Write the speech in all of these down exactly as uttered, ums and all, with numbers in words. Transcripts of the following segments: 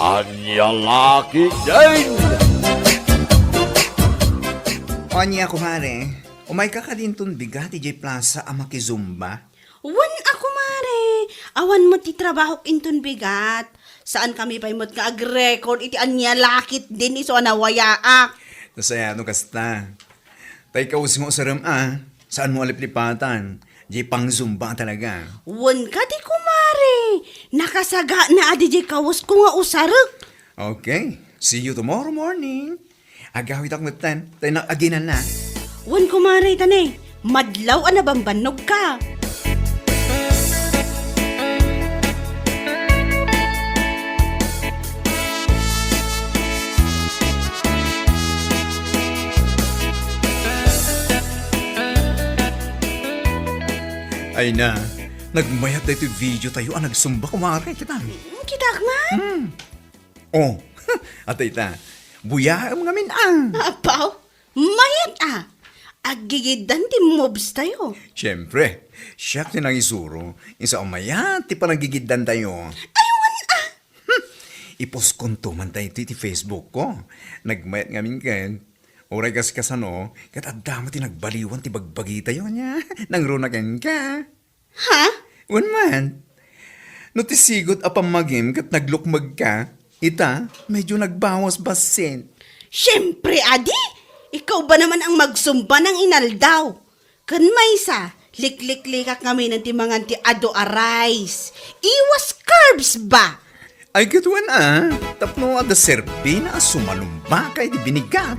Ania la ketdin? Ania, kumare? Umayka kadi inton bigat idiay plaza a makizumba? Wen a, kumare. Awan met ti trabahok inton bigat. Saankami pay met nga ag-record iti ania la ketdin isu a nawayaak. Nasayaat no kasta. Tay kawes nga usarem a, saanmo a liplipatan. Diay pangzumba talaga. Wen kadi, kumare. Nakasagana a diay kawesko nga usarek. Okay. See you tomorrow morning. Agawitak metten, tay nakaginana. Wen, kumare, ta ne, madlaw a nabambannogka. Ay na, nagmayat daytoy video tayo a nagsumba, kumare, kita. Mm, kitaek man. Hmm. Oh, atay ta. Buyaem ngamin, ah. Apaw, mayat, ah. Aggigiddan ti moves tayo. Siyempre, siak ti nangisuro. Isu a mayat ti panaggigiddan tayo. Ay, wen, ah. Hmm. Ipostkonto man tayo iti, iti Facebook ko. Nagmayat ngamin ken. Uray kas kasano, ket adda met ti nagbaliwan ti bagbagi tayo, ania? Nangruna kenka. Ha? Wen man. No ti sigud a pammagim ket naglukmegka, ita, medyo nagbawas bassit. Siyempre, adi! Ikaw ba naman ang magsumba ng inaldaw? Ken maysa, likliklikak ngamin ti mangan ti adu a rice. Iwas carbs ba? Ay, ket wen a, tapno adda serbina a sumalumba ka iti binigat.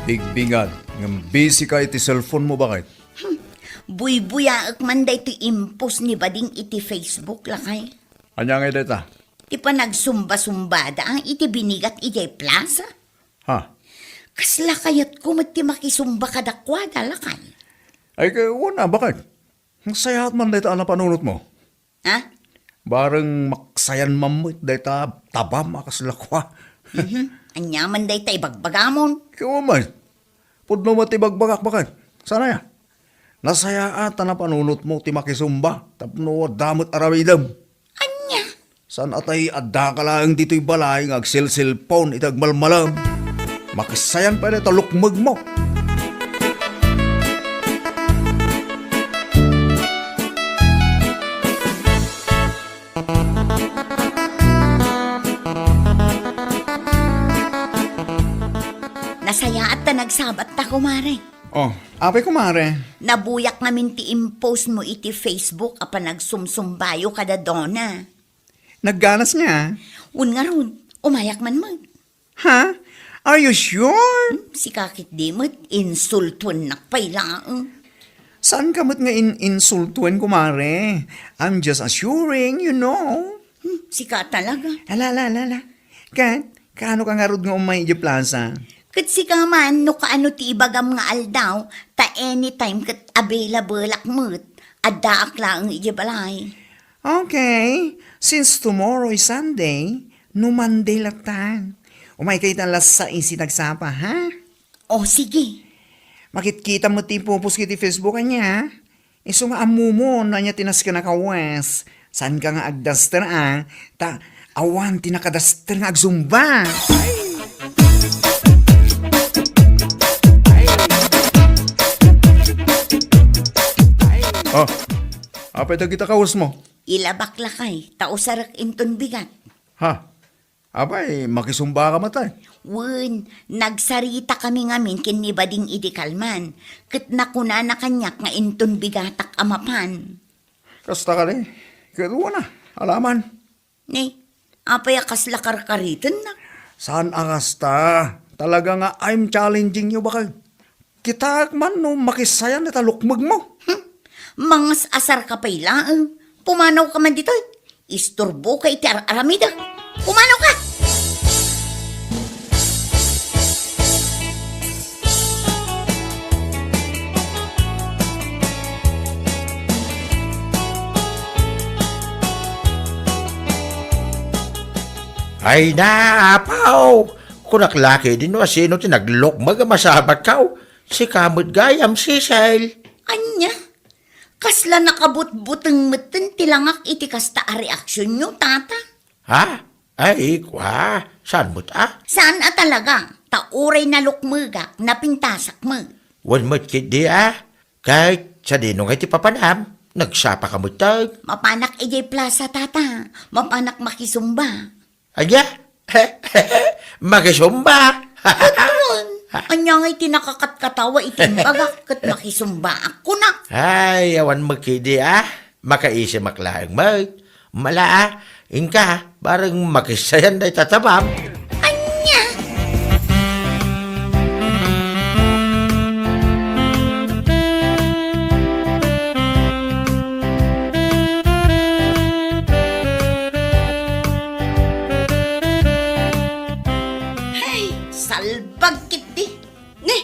Bigbingat, ngem busy ka iti cellphone mo, baket? Hmm, buybuyaek man daytoy impost ni Bading iti Facebook, lakay. Ania ngay dayta? Ti panagsumba-sumbada iti binigat idiay plaza. Ha? Kasla kayatko met ti makisumba kadakuada, lakay. Ay, kay, wen a, baket? Nasayaat man dayta a napanunotmo. Ha? Bareng maksayan man met dayta tabam a kasla kua. Mhm. Ania man dayta ibagbagamon? Kua met. Pudno met ti ibagbagak, baket. Saan aya? Nasayaat a napanunotmo ti makisumba tapno adda met aramidem. Ania? Saan a tay adda ka laeng ditoy balay nga agselselpon iti agmalmalem? Maksayan pay dayta lukmegmo. Nasayaat ta nagsabatta, kumare. Oh, apay, kumare? Nabuyak ngamin ti impost mo iti Facebook a panagsumsumbayo kada Donna. Nagganas nga. Wen ngarud, umayak man met. Ha? Are you sure? Hmm, sika ketdi met, insultuennak pay laeng. Saanka met nga in-, insultuen, kumare. I'm just assuring, you know. Hmm, sika talaga. Ala, ala, ala, ala. Ket, kaano ka ngarud nga umay idiay plaza? Ket sika man, no kaano ti ibagam nga aldaw, ta anytime ket available-ak met. Addaak laeng idiay balay. Okay, since tomorrow is Sunday, no Monday latta. Umayka ita alas sais iti agsapa, ha? O, sige. Makitkita met ti ipupos iti Facebook, ania, ha? Isu nga ammom no ania ti nasken a kawes. Saanka nga agdaster, a? Ta awan ti nakadaster nga agzumba. Oh, apay dagita kawesmo? Ilabak lakay, ta usarek inton bigat. Ha? Apay, makisumbaka met, ay? Wen, nagsaritakami ngamin ken ni Bading idi kalman, ket nakunana kaniak nga inton bigatak a mapan. Kasta kadi? Ket wen a, alaman. Ne, apay a kasla karkaritennak? Saan a kasta? Talaga nga I'm challenging you, baket. Kitaek man no makisayan dayta lukmegmo. Hmm. Mangas-asarka pay laeng. Pumanawka man ditoy. Isturboka iti ar-aramidek. Pumanawka! Ay na, apaw! Kunak la ketdin no asino ti naglukmeg a masabatkaw. Sika met gayam, Cecil. Ania? Kasla nakabutbuteng metten ti langak iti kasta a reaksionyo, tata? Ha? Ay, kua, saan met a? Saan a talaga? Ta uray nalukmegak, napintasak met. Wen met ketdi a. Ket sadino nga iti papanam? Nagsapa ka metten? Mapanak idiay plaza, tata. Mapanak makisumba. Ania? Makisumba? Ket wen, ania ngay ti nakakatkatawa iti imbagak ket makisumbaak kunak? Ay, awan met ketdi a. Makaisimak laeng met. Mala a, inka, bareng makissayan dayta tabam. Ania? Ay, salbag ketdi. Ne,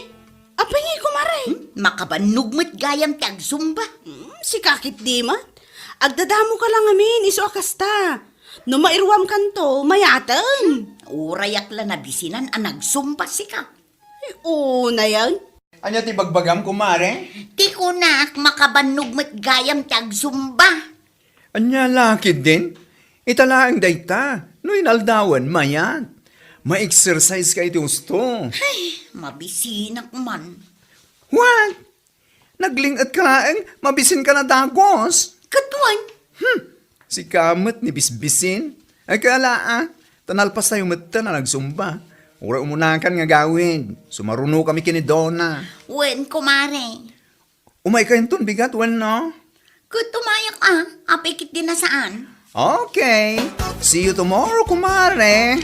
apay ngay, kumare? Hmm? Makabannog met gayam ti agsumba. Hmm, sika ketdi met. Agdadamoka la ngamin, isu a kasta. No mairuamkanto, mayaten. Urayak la nabisinan a nagsumba sika. Ay, unayen. Ania ti bagbagam, kumare? Ti kunak, makabannog met gayam ti agsumba. Ania la ketdin? Ita laeng dayta, no inaldawen, mayat. Ma-exercise ka iti husto. Ay, mabisinak man. What? Nagling-et ka laeng, mabisin ka na dagus. Ket wen? Hmm, sika met ni bisbisin. Ay, kala a, ta nalpas tayo met ta na nagsumba. Uray umunakan nga gawid. Sumaruno kami kini Dona. Wen, kumare. Umay ka inton bigat, wenno? Ket umayak a, apay ketdi a saan? Okay. See you tomorrow, kumare.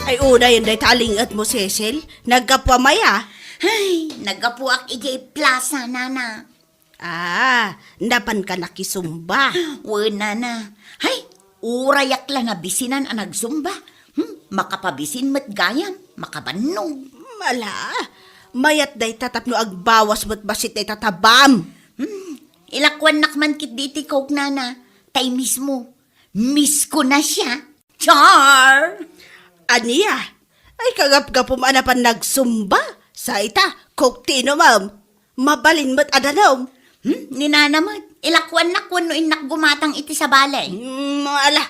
Ay, unayen dayta a ling-et mo, Cecil. Naggapu a maya? Ay, naggapuak idiay plaza, nana. Ah, napanka nakisumba. Wen, nana. Hay, urayak la nabisinan a nagsumba. Hmm, makapabisin met gayam, makabannog. Ala, mayat dayta tapno agbawas met bassit dayta tabam. Hmm, ilakuannak man ketdi iti Coke, nana. Tay mismo. Miss ko na siya. Char! Ania? Ay, kagapgapum a napan nagsumba. Sa ita, Coke ti inumem. Mabalin met a danum. Hmm? Ni nana met. Ilakuannak wenno innak gumatang iti sabali. Hmm, ala.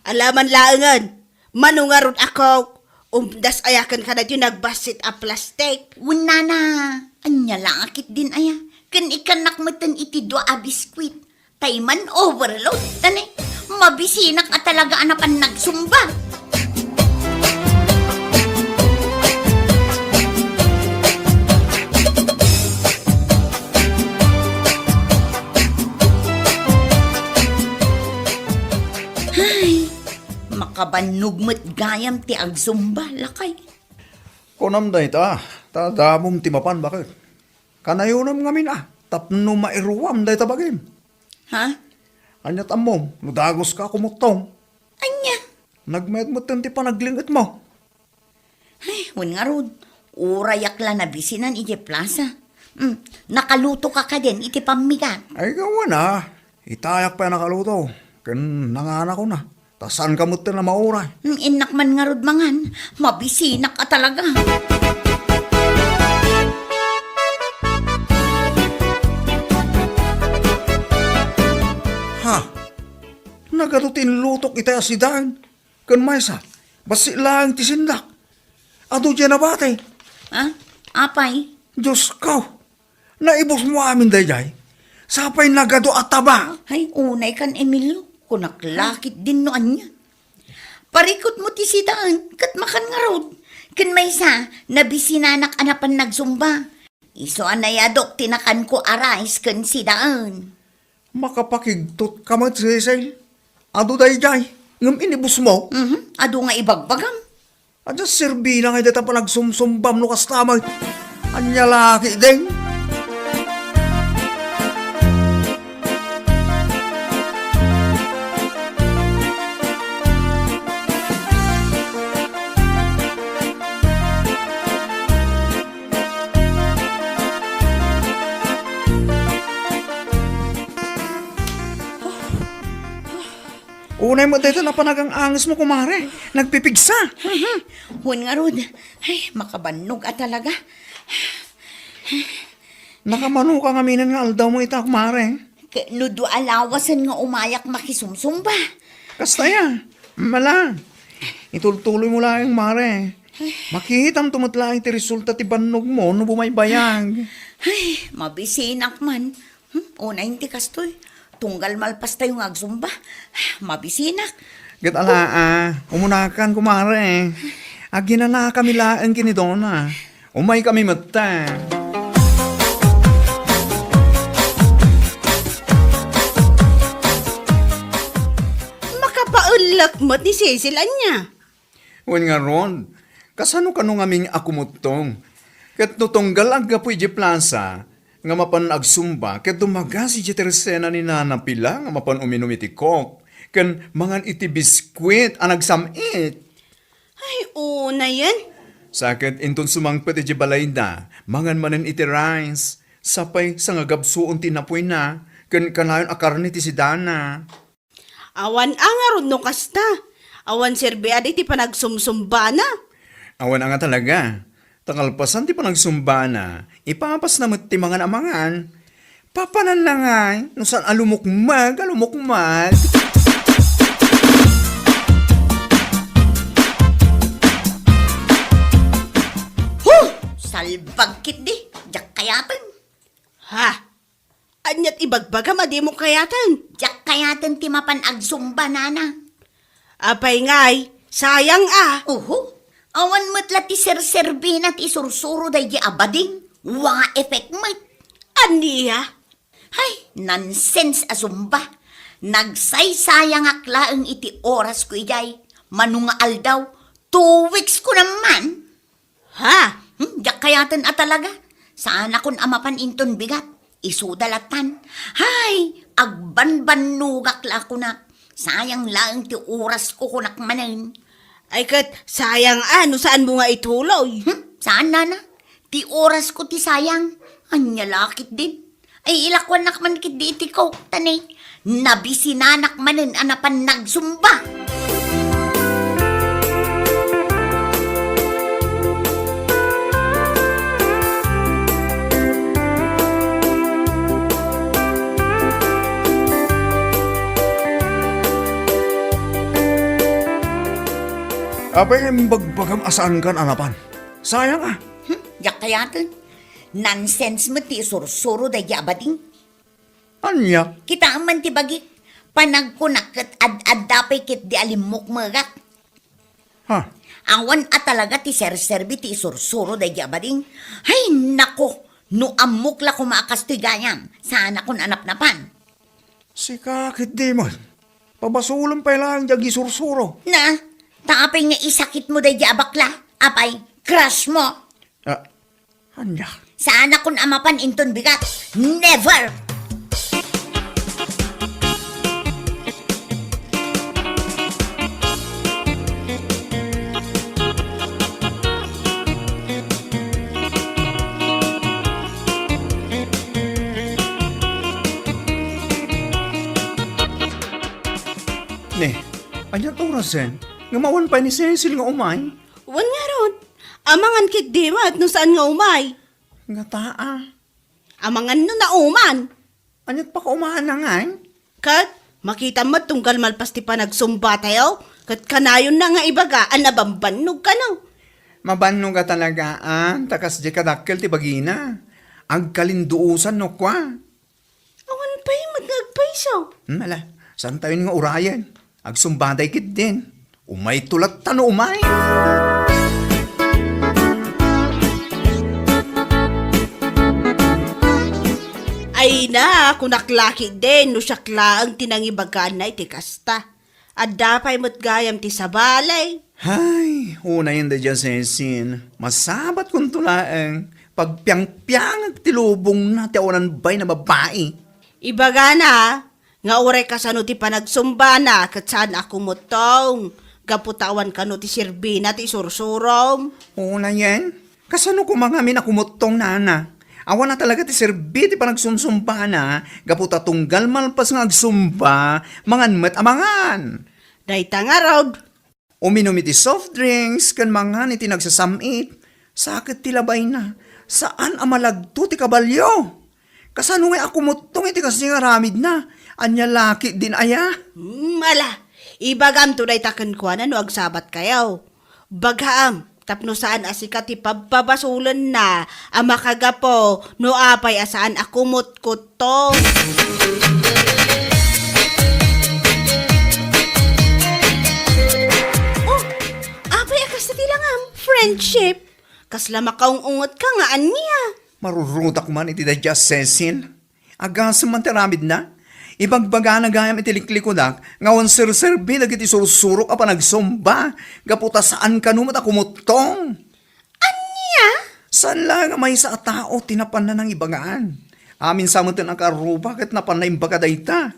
Alaman laengen. Mano ngarud a Coke? Umdas aya kenka daytoy nagbassit a plastik? Wen, nana. Ania la a ketdin aya? Ken ikkannak metten iti dua a biskuit. Tay man overload, tani, mabisinak a talaga a napan nagsumba. Ay, makabannog met gayam ti agsumba, lakay. Kunam dayta, ta damom ti mapan, baket. Kanayonam ngamin a, tapno mairuam dayta bagim. Ha? Ania ti ammom, no dagus ka, kumuttong. Ania? Nagmayat metten ti panagling-etmo. Ay, wen ngarud, urayak la nabisinan iti plaza. Hmm, nakaluto ka kadin iti pammigat. Ay, gawan a, itayak pay a nakaluto, ken nanganakon a. Ta saanka metten a mauray. Mm, innak man ngarud mangan. Mabisinak a talaga. Ha? Nagadu ti inlutok itay a sidaen. Ken maysa, bassit laeng ti sindak. Adu diay nabati. Ha? Apay? Diosko! Naibusmo amin daydiay? Sapay nagadu a taba. Hay, unay kan Emilio, kunak la ketdin no ania. Parikutmo ti sidaen, ket makan ngarud. Ken maysa, nabisinanak a napan nagsumba. Isu a nayadok ti nakanko a rice ken sidaen. Makapakigtot ka met, Cecil. Adu daydiay, ngem inibusmo. Mhm, adu nga ibagbagam. Adda serbina ngay dayta panagsumsumbam no kasta met. Ania la ketdin? Unay met dayta napanagang-angesmo, kumare. Nagpipigsa. Wen ngarud, ay, makabannog a talaga. Nakamano ka ngamin nga aldawmo ita, kumare. Ket no dua a lawasen nga umayak makisumsumba. Kasta ya. Mala. Itultuloymo laeng, mare. Makitamto met laeng ti resulta ti bannogmo no bumaybayag. Ay, mabisinak man. Hmm, unay ti kastoy. Tunggal malpastayo nga agsumba. Mabisinak. Ket ala, ah, umunakan, kumare. Aginanakami laeng ken ni Dona. Umaykami met ta. Makapaellek met ni Cecil ania? Wen ngarud, kasano kano ngamin a kumuttong? Ket no tunggal aggapu idiay plasa nga mapan agsumba ket dumagas idiay tersena ni Nana Pila nga mapan uminum iti Coke ken mangan iti biskuit a nagsam-it. Ay, unayen. Sa ket inton sumangpet idiay balayda, mangan manen iti rice. Sapay sangagabsuon ti napuyna, ken kanayon a karne ti sidana. Awan a ngarud no kasta. Awan serbi a di ti panagsumsumbana. Awan a nga talaga. Ta kalpasan ti panagsumbana, ipapasna met ti mangan a mangan. Papananna ngay, no saan a lumukmeg, a lumukmeg. Huh! Salbag ketdi, diak kayaten. Ha? Aniat ibagbagam a dimo kayaten? Diak kayaten ti mapan agsumba, nana. Apay ngay, sayang a. Uhu, awan met la ti serserbina ti isursuro daydi a bading. Wa effect met. Ania? Hay, nonsense a zumba. Nagsaysayangak laeng iti orasko idiay. Mano nga aldaw, two weeks ko naman. Ha? Hmm, diak kayaten a talaga. Saanakon a mapan inton bigat. Isuda latan. Hay, agbanbannogak la kunak. Sayang laeng ti orasko kunak manen. Ay ket, sayang a, no saanmo nga ituloy. Hmm, saan, nana? Ti orasko ti sayang. Ania la ketdin? Ay, ilakuanak man ketdi iti Coke, ta ne, nabisinanak manen a napan nagsumba. Apay nga imbagbagam a saankan a napan? Sayang a. Hmm, diak kayaten. Nonsense met ti isursuro daydi a bading. Ania? Kitaem man ti bagik. Panagkunak ket ad-adda pay ketdi a limmukmegak. Ha? Awan a talaga ti serserbi ti isursuro daydi a bading. Hay, nako! No ammok la koma a kastoy gayam, saanakon a napnapan. Sika ketdi met. Pabasolem pay laeng diay agisursuro. Na, ta apay nga isakitmo daydi a bakla? Apay, crush mo? Ah, ania? Saanakon a mapan inton bigat. Never! Ne, ania orasen? Ngem awan pay ni Cecil nga umay? Wen ngarud, amangan ketdi met no saan nga umay. Ngata a. Amangan no nauman. Aniat pakaumaanna ngay? Ket, makitam met tunggal malpas ti panagsumbatayo, ket kanayonna nga ibaga a nabambannog kano. Mabannog a talaga, a, ta kasdi kadakkel ti bagina. Agkalinduosan no kua. Awan pay met nga agpayso. Hmm, ala, saantayon nga urayen. Agsumbaday ketdin. Umayto latta no umay. Ay na, kunak la ketdin no siak laeng ti nangibagana iti kasta. Adda pay met gayam ti sabali. Hay, unayen daydiay a Cecil, masabatkonto laeng, pagpiangpiangek ti lubongna ti awanan bain a babai. Ibagana, nga uray kasano ti panagsumbana ket saan a kumuttong, gapu ta awan kano ti serbina ti isursurom. Unayen, kasano koma ngamin a kumuttong, nana? Awan a talaga ti serbi ti panagsumsumbana, gapu ta tunggal malpas nga agsumba, mangan met a mangan. Dayta ngarud. Uminum iti soft drinks ken mangan iti nagsasam-it. Saket ti labayna. Saan a malagto ti kabalio. Kasano nga akumottong iti kasdi nga aramidna? Ania la ketdin aya? Hmm, ala, ibagamto dayta kenkuana no agsabatkayo. Bagaam, tapno saan a sika ti pabpabasolenna a makagapu no apay a saan a kumotkottong. Oh, apay a kasta ti langam, friendship? Kasla makaung-ungetka nga ania? Marurudak man iti daydiay a Cecil. Agasem man ti aramidna. Ibagbagana gayam iti liklikudak nga awan serserbi dagiti sursurok a panagsumba gapu ta saan kano met a kumuttong. Ania? Saan la nga maysa a tao ti napanna nangibagaan. Amin sa met ti nakaarruba ket napanna imbaga dayta.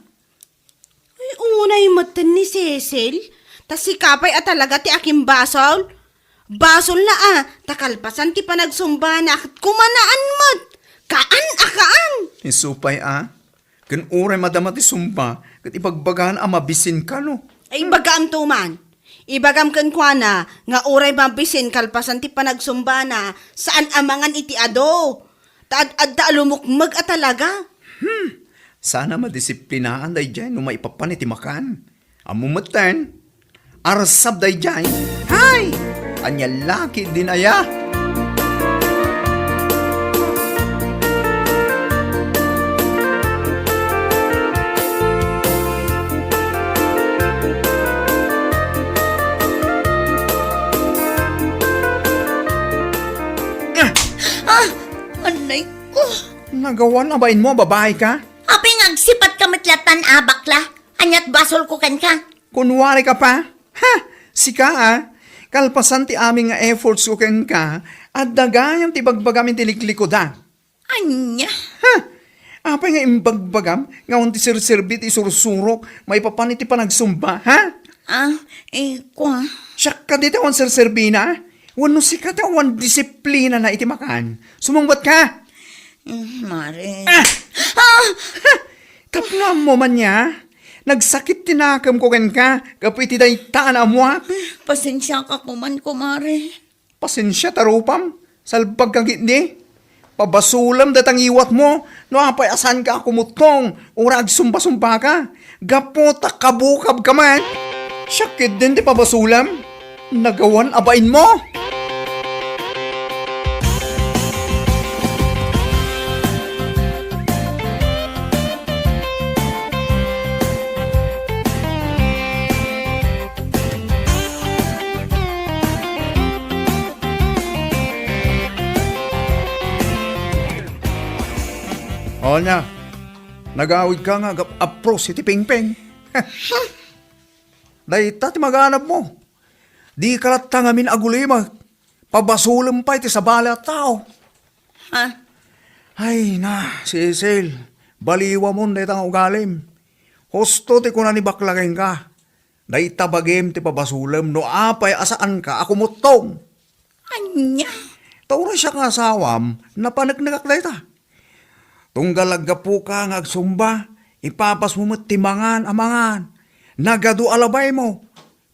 Ay, unay metten ni Cecil, ta sika pay a talaga ti akimbasol. Basolna a, ta kalpasan ti panagsumbana ket kumanaan met. Kaan a kaan! Isu pay a, ken uray madama ti sumba, ket ibagbagana a mabisin kano. Ay, ibagaamto man. Ibagam kenkuana nga uray mabisin kalpasan ti panagsumbana, saan a mangan iti adu. Ta ad-adda a lumukmeg a talaga. Hmm, sana madisiplinaan daydiay no maipapan iti makan. Ammo metten, arsab daydiay. Hay! Ania la ketdin aya? Ah! Ah! Anay ko! Nagawan a bainmo a babaika? Apay nga agsipatka met latan a bakla? Aniat basolko kenka? Kunwari ka pa? Ha? Sika a? Kalpasan ti amin nga efforts ko kenka, adda gayam ti bagbagam iti liklikuda. Ania? Ha? Apay nga imbagbagam nga awan ti serserbi ti sursurok maipapan iti panagsumba, ha? Ah, eh, kua. Siak kadi ti awan serserbina? Wenno sika ti awan disiplinana iti makan? Sumungbat ka! Mm, Mare. Ah! Ah! Ha! Tapno ammo man ya, nagsakit ti nakemko kenka gapu iti dayta a naammoak. Pasensiaka koman, kumare. Pasensia ta rupam, salbag ka ketdi. Pabasolem dayta ngiwatmo no apay a saanka a kumuttong uray agsumba-sumbaka gapu ta kabukabka met. Siak ketdin ti pabasolem, nagawan a bainmo. Ania, nagawidka nga agap-apros iti pingping. Dayta ti maganabmo. Dika latta ngamin agulimek. Pabasolem pay ti sabali a tao. Ha? Ay na, Cecil, baliwamon dayta nga ugalim. Husto ti kuna ni bakla kenka. Dayta bagim ti pabasolem no apay a saanka a kumuttong. Ania? Ta uray siak nga asawam, napaneknekak dayta. Tunggal aggapuka nga agsumba, ipapasmo met ti mangan a mangan. Nagadu a labaymo.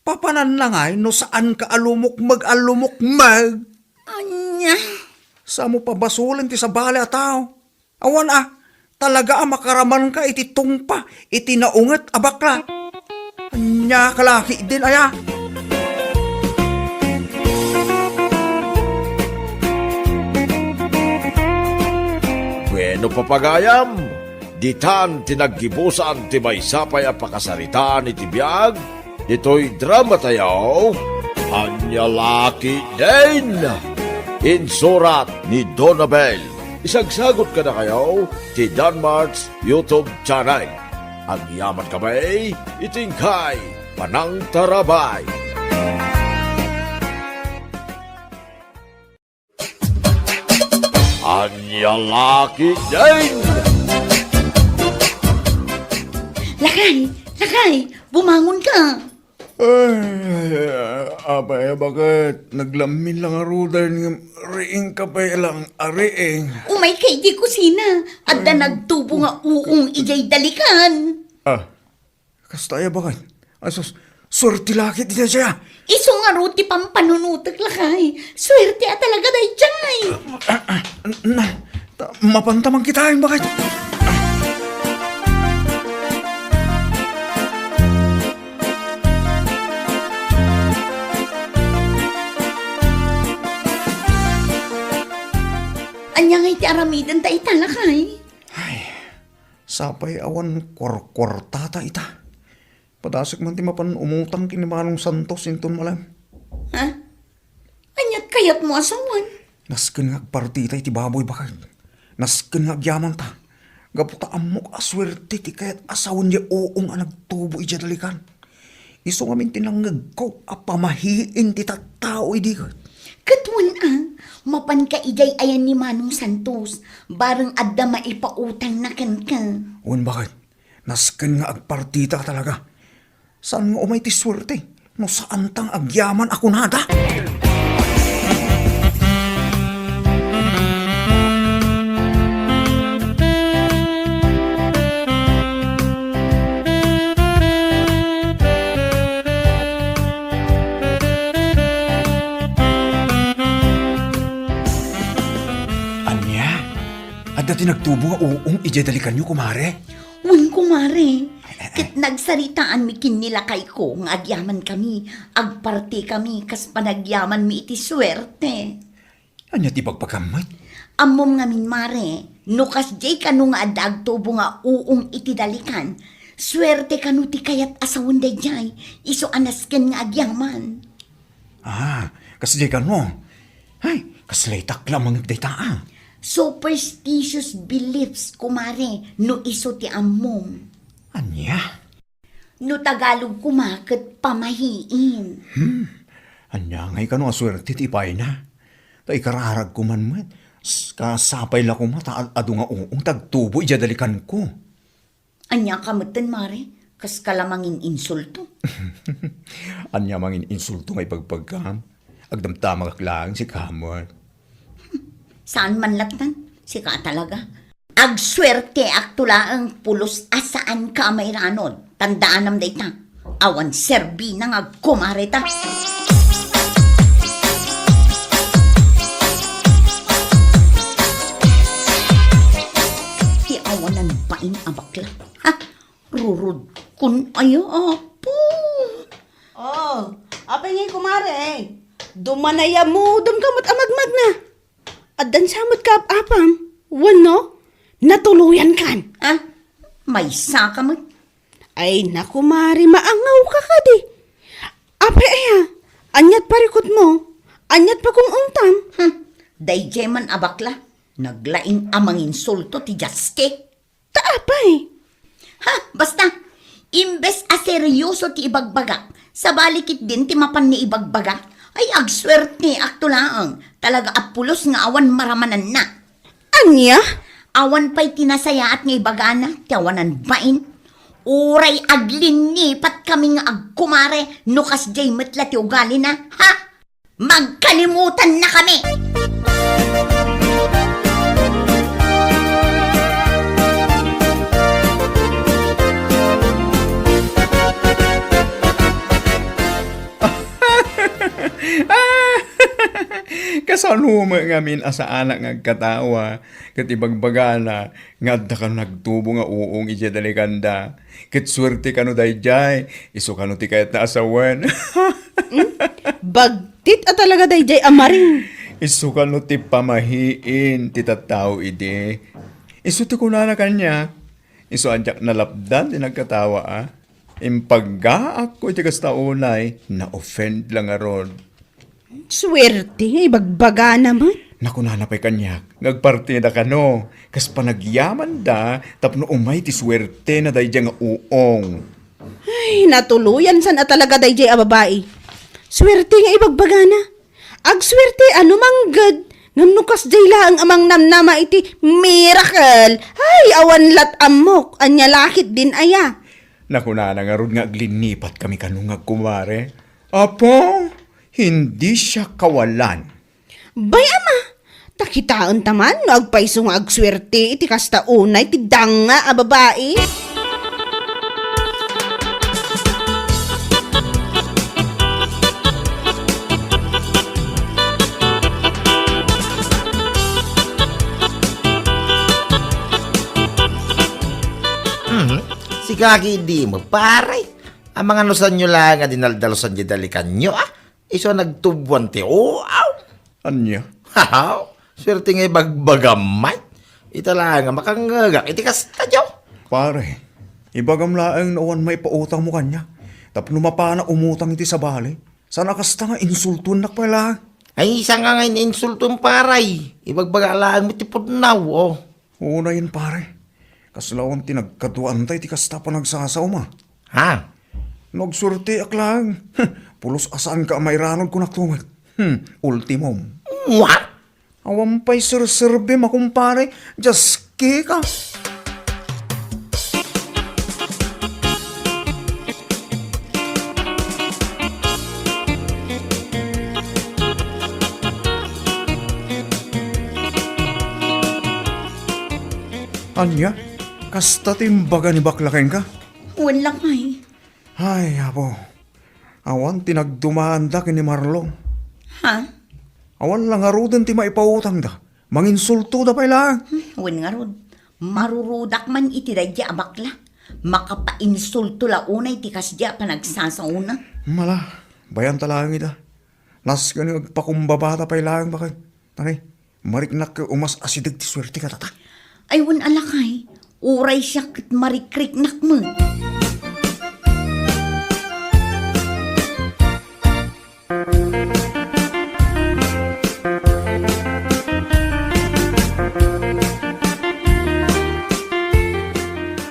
Papananna ngay no saanka a lumukmeg a lumukmeg? Ania? Saanmo pabasolen ti sabali a tao. Awan a, talaga a makaramanka iti tungpa iti naunget a bakla. Ania ka la ketdin aya? Bueno, papagayam, ditan ti naggibusan ti maysa pay a pakasaritaan iti biag ditoy drama tayo, Ania la ketdin? Insurat ni Donabel. Isagsagot kadakayo ti Danmart's YouTube channel. Agyaman kami iti inkay panangtarabay. Ania la ketdin? Lakay! Lakay! Bumangon ka! Ay, apay, baket? Naglammin lang a rudan nga riing ka pay lang a riing. Umay ka iti kusina. Adda nagtubo nga uong idiay dalikan. Ah, kasta aya baket? Asus, Suerte la ket daydiay, a. Isu ngarud ti pampanunotek, lakay. Suerte a talaga daydiay. Ah, ah, ah, na, ta, mapanta mankitaen, baket. Ania ngay ti aramidenta ita, lakay? Ay, sapay awan kuarkuartata ita. Padasek man ti mapan umutang ken ni Manong Santos inton malem. Ha? Aniat kayatmo a sawen? Nasken nga agpartita iti baboy, baket. Nasken nga agyamanta. Gapu ta ammok a suerte ti kayat a sawen diay uong a nagtubo idiay dalikan. Isu ngamin ti nangngegko a pamahiin ti tattao idi ket. Ket wen a, mapanka idiay ayan ni Manong Santos, bareng adda maipautangna kenka. Wen, baket. Nasken nga agpartita talaga. Saan nga umay ti suerte no saanta nga agyaman a kunada? Ania? Adda ti nagtubo nga uong idiay dalikanyo, kumare? Wen, kumare. Ket nagsaritaanmi ken ni lakayko nga agyamankami, agpartikami kas panagyamanmi iti suerte. Ania ti bagbagam met? Ammom ngamin, mare, no kasdiay kano nga adda agtubo nga uong iti dalikan, suerte kano ti kayat a sawen daydiay, isu a nasken nga agyaman. Ah, kasdiay kano? Ay, kasla itak la manget dayta, a. Superstitious beliefs, kumare, no isu ti ammom. Ania? No Tagalog koma ket pamahiin. Hmm. Ania ngay kano a suerte ti ipayna? Ta ikararagko man met, s-, kasapay la koma ta ad-, adu nga uong ti agtubo idiay dalikanko. Ania ka metten, mare? Kaska la mangin-insulto. Ania mangin-insulto nga ibagbagam? Agdamdamagak laeng sika met. Saan man lattan? Sika talaga. Agsuerteakto laeng pulos a saanka a mairanod. Tandaanam dayta. Awan serbina nga agkumareta. Ti awanan bain a bakla. Ha? Rurudkon aya, Apo. Oh, apay ngay, kumare? Dumanayamudem ka met a magmagna. Addan sa met kaap-apam? Wenno, natuloyan kan? Ah, maysa ka met. Ay, naku, mare, maangaw ka kadi. Apay aya, aniat parikutmo? Aniat pagung-ungtam? Hmm, daydiay man a bakla, naglaing a manginsulto ti diaste. Ta apay? Ha, basta, imbes a seryoso ti ibagbagak, sabali ketdin ti mapan nga ibagbaga, ay agsuerteakto laeng, talaga a pulos nga awan maramananna. Ania? Awan pay ti nasayaat nga ibagana ti awanan bain. Uray aglinnipat kami nga agkumare no kasdiay met la ti ugalina, ha? Magkalimutan na kami! Kasano met ngamin a saanak nga agkatawa ket ibagbagana nga adda kano nagtubo nga uong idiay dalikanda. Ket suerte kano daydiay, isu kano ti kayatna a sawen. Hmm? Bagtit a talaga daydiay a maring. Isu kano ti pamahiin ti tattao idi. Isu ti kunana kaniak, isu a diak nalapdan ti nagkatawa a. Impaggaakko iti kasta unay, na-offend la ngarud. Suerte nga ibagbagana met. Nakunana pay kaniak nga agpartida kano, kas panagyamanda tapno umay ti suertena daydiay nga uong. Ay, natuloyan san a talaga daydiay a babai. Suerte nga ibagbagana. Agsuerte a no mangged, ngem no kasdiay laeng a mangnamnama iti miracle, ay, awan lat ammok, ania la ketdin aya. Nakunana ngarud nga aglinnipat kami kano nga agkumare. Apo, hindi siya kawalan. Bay, ama, ta kitaenta man no agpayso nga agsuerte iti kasta unay ti danga a babai. Kaki idi mo, pare. Amangan no sanyo lang nga dinaldalusan di dalikanyo, ah. Isu a nagtubuan ti uaw. Ania? Haw, suerte nga ibagbagam, Mike. Ita lang nga makangngegak iti kasta, Joe. Pare, ibagam laeng no awan maipautangmo kaniak. Tapno mapana umutang iti sabali. Saan a kasta nga insultuennak pay laeng. Ay, saan nga nga ininsultuem, pare? Ibagbaga laeng mo ti pudnaw, oh. Unayen, pare. Kasla awan ti nagkaduaanta iti kasta a panagsasaom, a. Ha? No agsuerteak laeng, pulos a saanka a mairanod, kunak to met. Hmm, ultimum. What? Awan pay serserbem a, kumpare. Just kick, a. Ania? Kasta ti imbaga ni bakla kenka? Wen lakay. Ay, Apo. Awan ti nagdumaanda ken ni Marlon. Ha? Awan la ngaruden ti maipautangda. Manginsultoda pay laeng. Hmm, wen ngarud. Marurudak man iti daydi a bakla. Makapainsulto la unay ti kasdi a panagsasaona. Mala, bayanta laeng ida. Nasken nga agpakumbabata pay laeng baket. Tani, mariknak ket umas asideg ti suerte kadata. Ay, wen a lakay, uray siak ket marikriknak met.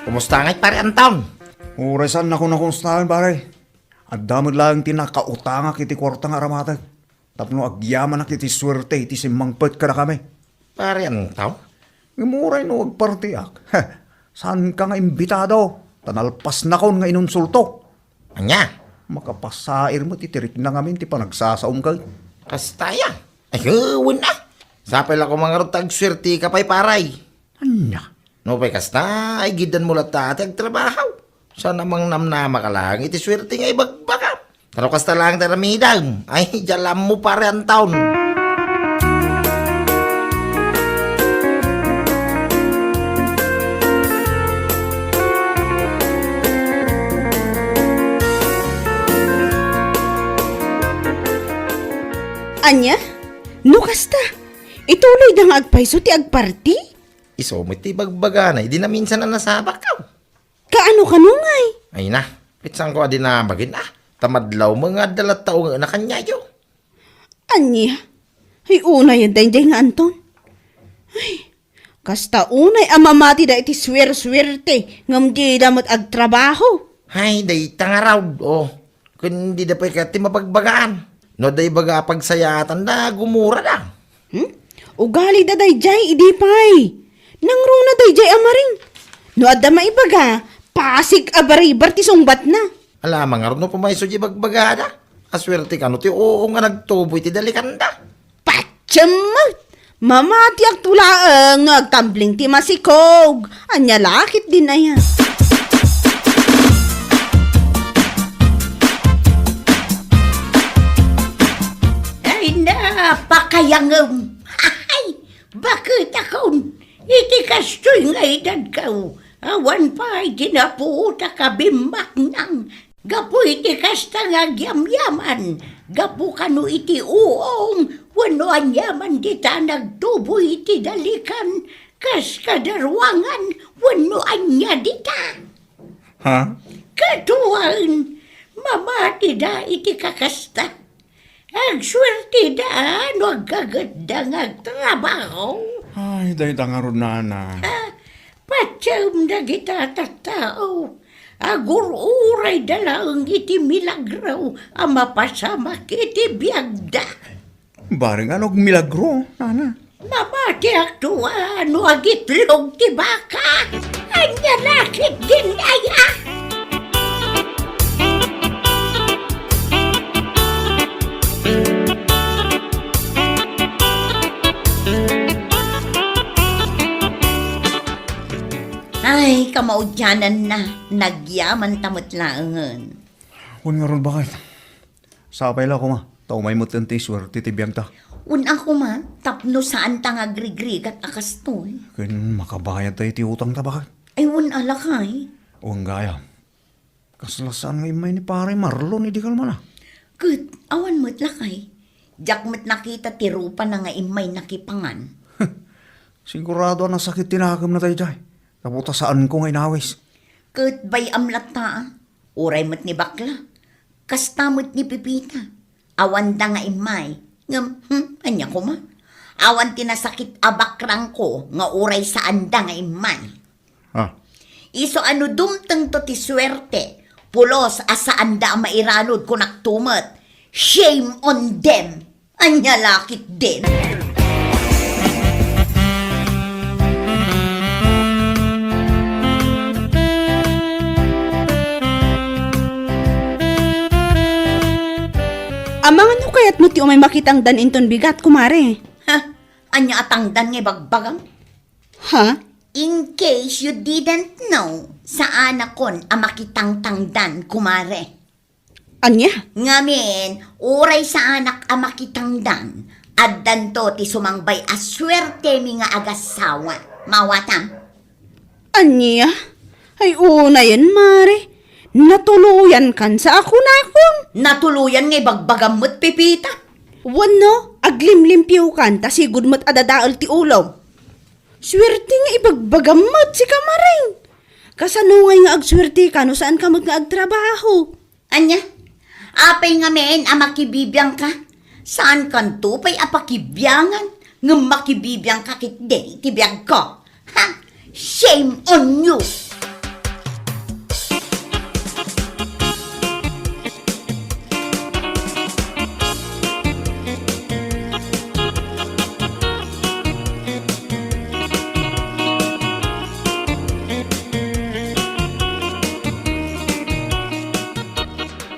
Kumusta ngay, Pare Anton? Uray saan a kunakumustaen, pare. Adda met laeng ti nakautangak iti kuarta nga aramatek. Tapno agyamanak iti suerte iti simmangpet kadakami. Pare Anton? Ngem uray no agpartiak, saanka nga imbitado, ta nalpasnakon nga inunsulto. Ania? Makapasair met iti rikna ngamin ti panagsasaom ket. Kasta aya? Ay, wen a. Sapay la koma ngarud ta agsuerteka pay, pare. Ania? Nupay kasta, ay giddanmo latta ti agtrabaho. Saan a mangnamnama ka laeng iti suerte nga ibagbagam. Ta no kasta laeng ti aramidem, ay, diay la ammo, Pare Anton. Ania? No kasta, ituloyda nga agpayso ti agparti? Isu met ti ibagbagana idi naminsan a nasabak, aw. Kaano kano ngay? Ay na, ket saanko a dinabagen, a. Ta madlaw met nga adda latta ungana kaniayo. Ania? Ay, unayen daydiay nga Anton. Ay, kasta unay a mamatida iti suersuerte ngem dida met agtrabaho. Ay, dayta ngarud, o. Ken dida pay kayat ti mabagbagaan. No adda ibaga a pagsayaatanda, gumurada. Hmm? Ugalida daydiay idi pay. Nangruna daydiay a maring. No adda maibaga, pasig a baribar ti sungbatna. Ala, mangarud no pumayso di bagbagada. Asuerte kano ti oo nga nagtubo iti dalikanda. Patiem! Mamatiak to laeng no agtambling ti masikog. Ania la ketdin aya? Ay na, pakayangem. Ay, baket akon. Iti kastoy nga edadko, awan pay ti napuotak a bimmaknang. Gapu iti kasta nga agyamyaman, gapu kano iti uong wenno aniaman dita nagtubo iti dalikan, kas kadaruangan wenno ania dita. Ha? Kaduaen, mamatida iti kakasta. Agsuertida no agkagitda nga agtrabaho. Ay, dayta ngarud, nana. Ah, patiem dagita tattao. Agur-urayda laeng iti milagro a mapasamak iti biagda. Bareng ano nga milagro, nana? Mamatiak to a no agitlog ti baka. Ania la ketdin aya? Ay, kamaudiananna, nagyamanta met laengen. Wen ngarud, baket. Sapay la koma, ta umay met ti suerte ti biagta. Wen a koma, tapno saanta nga agrigrigat a kastoy. Ken makabayadta iti utangta, baket. Ay, wen a lakay. Wen gayam, kasla saan nga immay ni Pare Marlon idi kalmana? Ket awan met lakay. Diak met nakita ti rupana nga immay nakipangan. Sigurado a nasakit ti nakemna daydiay, tapno ta saanko nga inawis. Ket bay-am latta, a. Uray met ni bakla. Kasta met ni Pepita. Awanda nga immay. Ngem, hmm, ania koma? Awan ti nasakit a bakrangko nga uray saanda nga immay. Ah. Isu a no dumtengto ti suerte, pulos a saanda a mairanud, kunakto met, shame on them! Ania la ketdin? Amangan no kayatmo ti umay makitangdan inton bigat, kumare? Ha? Ania a tangdan nga ibagbagam? Ha? In case you didn't know, saanakon a makitangtangdan, kumare. Ania? Ngamin, uray saanak a makitangdan, addanto ti sumangbay a suertemi nga agasawa. Mawatam? Ania? Ay, unayen, mare. Natuloyankan sa a kunakon. Natuloyan nga ibagbagam met, Pepita. Wenno, aglimlimpiokan ta sigud met a dadael ti ulom. Suerte nga ibagbagam met, sika, Maring. Kasano ngay nga agsuerteka no saanka met nga agtrabaho? Ania? Apay ngamin a makibibiangka? Saankanto pay a pakibiangan, ngem makibibiangka ketdi iti biagko. Ha? Shame on you!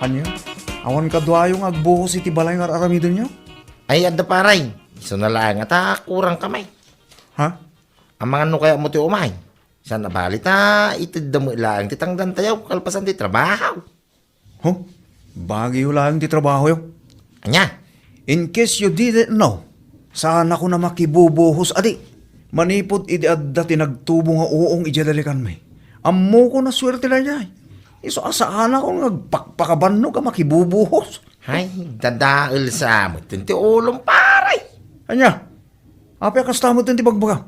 Ania? Awan kaduayo nga agbuhos iti balay nga ar-aramidenyo? Ay, adda, pare. Isuna laeng ta kurang kamay. Ha? Amangan no kayatmo ti umay. Saan a bali ta itedda met laeng ti tangdantayo kalpasan ti trabaho. Huh? Bagiyo laeng ti trabahoyo. Ania? In case you didn't know, saanakon a makibubuhos adi. Manipud idi adda ti nagtubo nga uong idiay lalikanmi, ammokon a suerte daydiay. Isu a saanakon nga agpakpakabannog a makibubuhos. Ay, dadael sa met ti ulom, pare. Ania? Apay a kasta met ti bagbagam?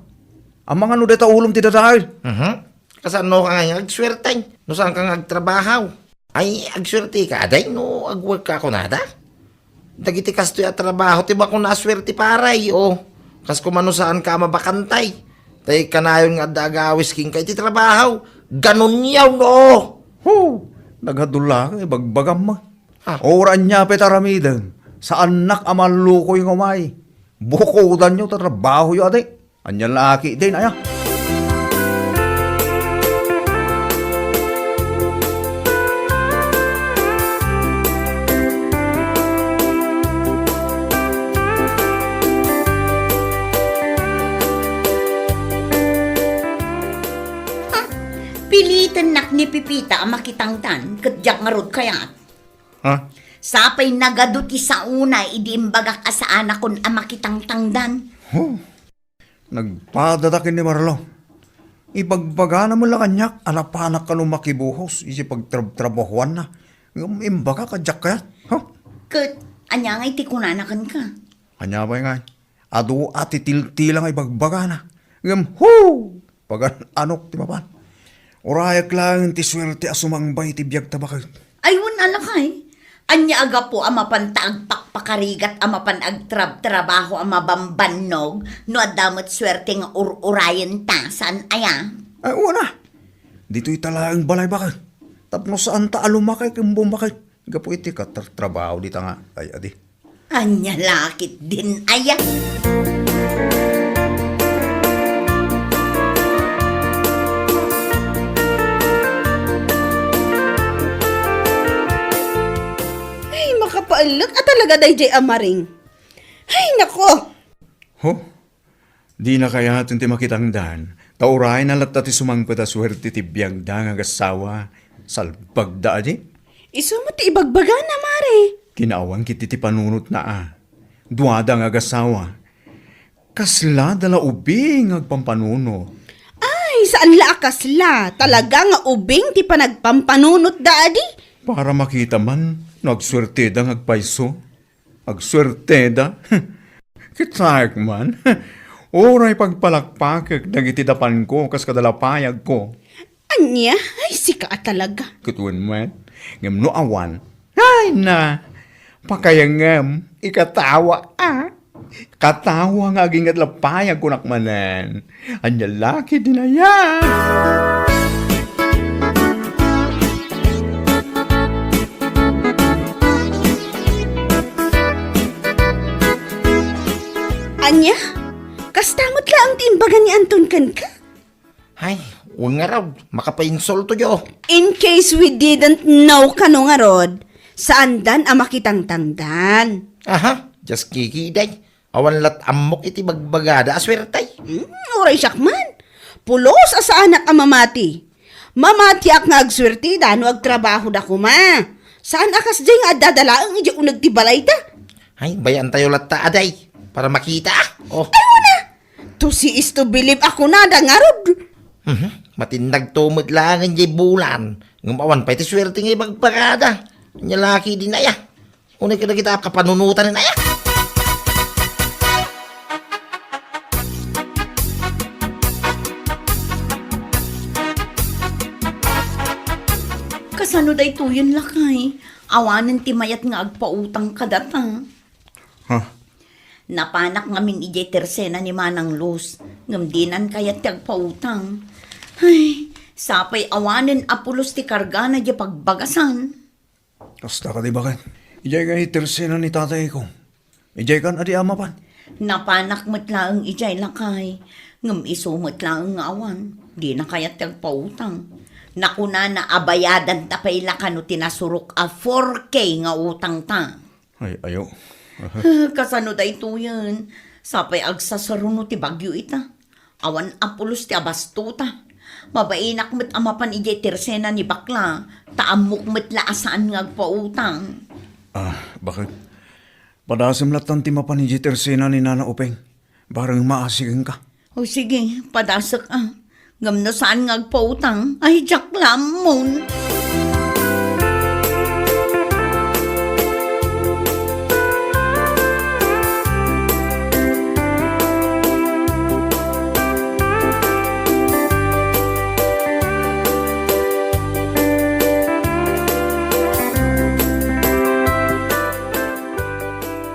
Amangan no dayta ulom ti dadael. Mhm. Kasano ka nga agsuerte no saanka nga agtrabaho? Ay, agsuerteka, aday, no agworkka kunada? Dagiti kastoy a trabaho ti bako nga asuerte, pare, o. Kas koma no saanka a mabakantay. Tay kanayon nga adda agawis kenka iti trabaho. Ganunyaw, no? Hu! Naghadulla nga ibagbagam. Ah. Uray ania pay ti aramidem, saannak a mallukoy nga umay. Bukodanyo ta trabahoyo, adi. Ania la ketdin, aya? Pilitennak ni Pepita a makitangdan, ket diak ngarud kayat. Ha? Sapay nagadu ti saona idi imbagak a saanakon a makitangtangdan. Huh. Nagpadada ken ni Marlo. Ibagbagana met la kaniak a napanak kano makibuhos iti pagtrabtrabahoanna. Ngem imbagak a diak kayat. Huh? Ket ania ngay ti kunana kenka? Ania pay ngay? Adu a titiltila nga ibagbagana. Ngem, hu! Pagan-anok ti mapan. Urayak laeng ti suerte a sumangbay ti biagta baket. Ay, wen a lakay. Ania a gapu a mapanta agpakpakarigat a mapan agtrabtrabaho a mabambannog no adda met suerte nga ur-urayenta, saan aya? Ay, wen a. Ditoyta laeng balay baket. Tapno saanta a lumakay ken bummakay. Gapu iti katratrabaho dita nga, ay, adi. Ania la ketdin aya? Ay, makapaellek a talaga daydiay a Maring. Ay, nako! Huh? Dina kayaten ti makitangdan, ta urayna latta ti sumangpet a suerte ti biagda nga agassawa, salbagda adi. Isu met ti ibagbagana, mare. Kinaawan ketdi ti panunotna a. Duada nga agassawa. Kasla da la ubing nga agpampanunot. Ay, Saan la a kasla, talaga nga ubing ti panagpampanunotda adi? Para makita man no agsuerteda nga agpayso. Agsuerteda? Kitaek man. Uray pagpalakpakek dagiti dapanko kas kadalapayagko. Ania? Ay, sika a talaga. Ket wen met, ngem no awan, ay na, pakayangem, ikatawa, a. Katawa nga agingga ti lapayag kunak manen. Ania la ketdin aya? Ania? Kasta met laeng ti imbaga ni Anton kenka? Ay, wen ngarud, makapainsultoyo. In case we didn't know kano ngarud, saandan a makitangtangdan. Aha, just kiki, day. Awan lat ammok iti bagbagada a suerte. Hmm, uray siak man. Pulos a saanak a mamati. Mamatiak nga agsuerteda no agtrabahoda koma. Saan a kasdiay nga addada laeng idiay uneg ti balayda. Ay, bayaentayo latta, aday, para makita. Oh. Ay, wana! To see is to believe a kunada ngarud. Mhm. Matinnagto met laengen diay bulan. Ngem awan pay ti suerte nga ibagbagada. Ania la ketdin aya? Unay kadagita a kapanunotan aya? Kasano daytoyen, lakay? Awanen ti mayat nga agpautang kadata. Ha? Napanak ngamin idiay tersena ni Manang Luz, ngem dinan kayat ti agpautang. Ay, sapay awanen a pulos ti kargana diay pagbagasan. Kasta kadi baket? Idiay ngay tersena ni tatayko. Idiay kan adi a mapan? Napanak met laeng idiay, lakay, ngem isu met laeng nga awan. Dina kayat ti agpautang. Nakunana a bayadanta pay la kano ti nasurok a four K nga utangta. Ay, ayo. Ah, kasano daytoyen? Sapay agsasaruno ti bagyo ita. Awan a pulos ti abastota. Mabainak met a mapan idiay tersena ni bakla, ta ammok met la a saan nga agpautang. Ah, baket? Padasem lattan ti mapan idiay tersena ni Nana Upeng. Bareng maasi kenka. O sige, padasek a. Ngem no saan nga agpautang, ay diak la ammon.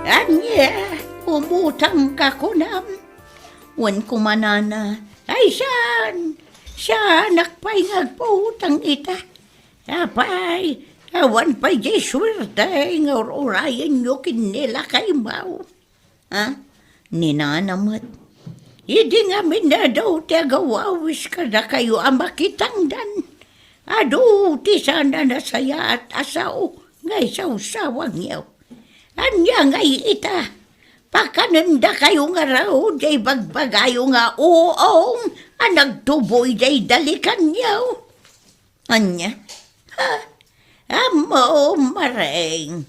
Ania, umutangka kunam? Wen kumanana, ay saan, saanak pay nga agpautang ita. Apay, awan pay diay suerte nga ur-urayenyo ken ni lakaymo. Ha? Ni Nana met. Idi ngamin adu ti agawawis kadakayo a makitangdan, adu ti saan a nasayaat a sao nga isawsawangyo. Ania ngay ita? Pakanendakayo ngarud diay bagbagayo nga uong a nagtubo idiay dalikanyo. Ania? Ha? Ammom, Mareng,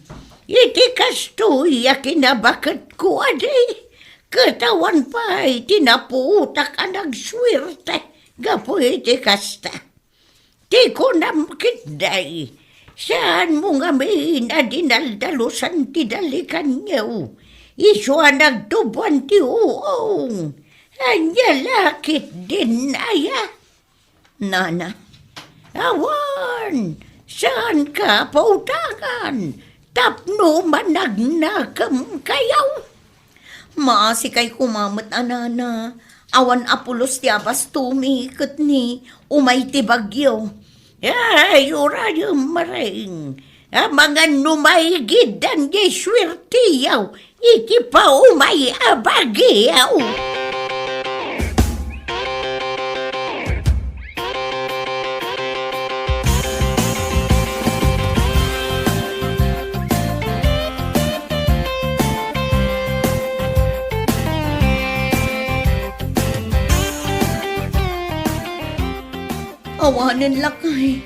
iti kastoy a kinabaketko adi, ket awan pay ti napuotak a nagsuerte gapu iti kasta. Ti kunam ketdi, saanmo ngamin a dinaldalusan ti dalikanyo, isu a nagtuboan ti uong. Ania la ketdin aya? Nana, awan, saanka pautangan tapno managnakemkayo. Maasikay koma met a nana, awan a pulos ti abastomi ket ni umay ti bagyo. Ay, urayem, Mareng, amangan no maigiddan diay suerteyo iti paumay a bagyo. Awanen lakay,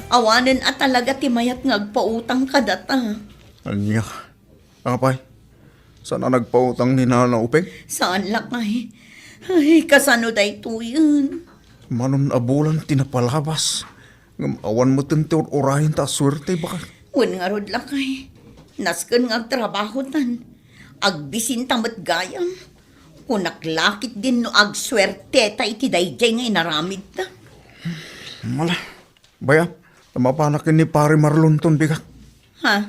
awanen a talaga ti mayat nga agpautang kadata. Ania? Apay, saan a nagpautang ni Nana Upeng? Saan lakay. Ay, kasano daytoyen? Manon a bulan ti napalabas. Ngem awan metten ti ur-urayenta a suerte, bakak. Wen ngarud, lakay. Nasken nga agtrabahotan. Agbisinta met gayam. Kunak la ketdin no agsuerteta iti daydiay nga inaramidta. Mala, bayam, ta mapanak ken ni Pare Marlonton, bigak. Ha?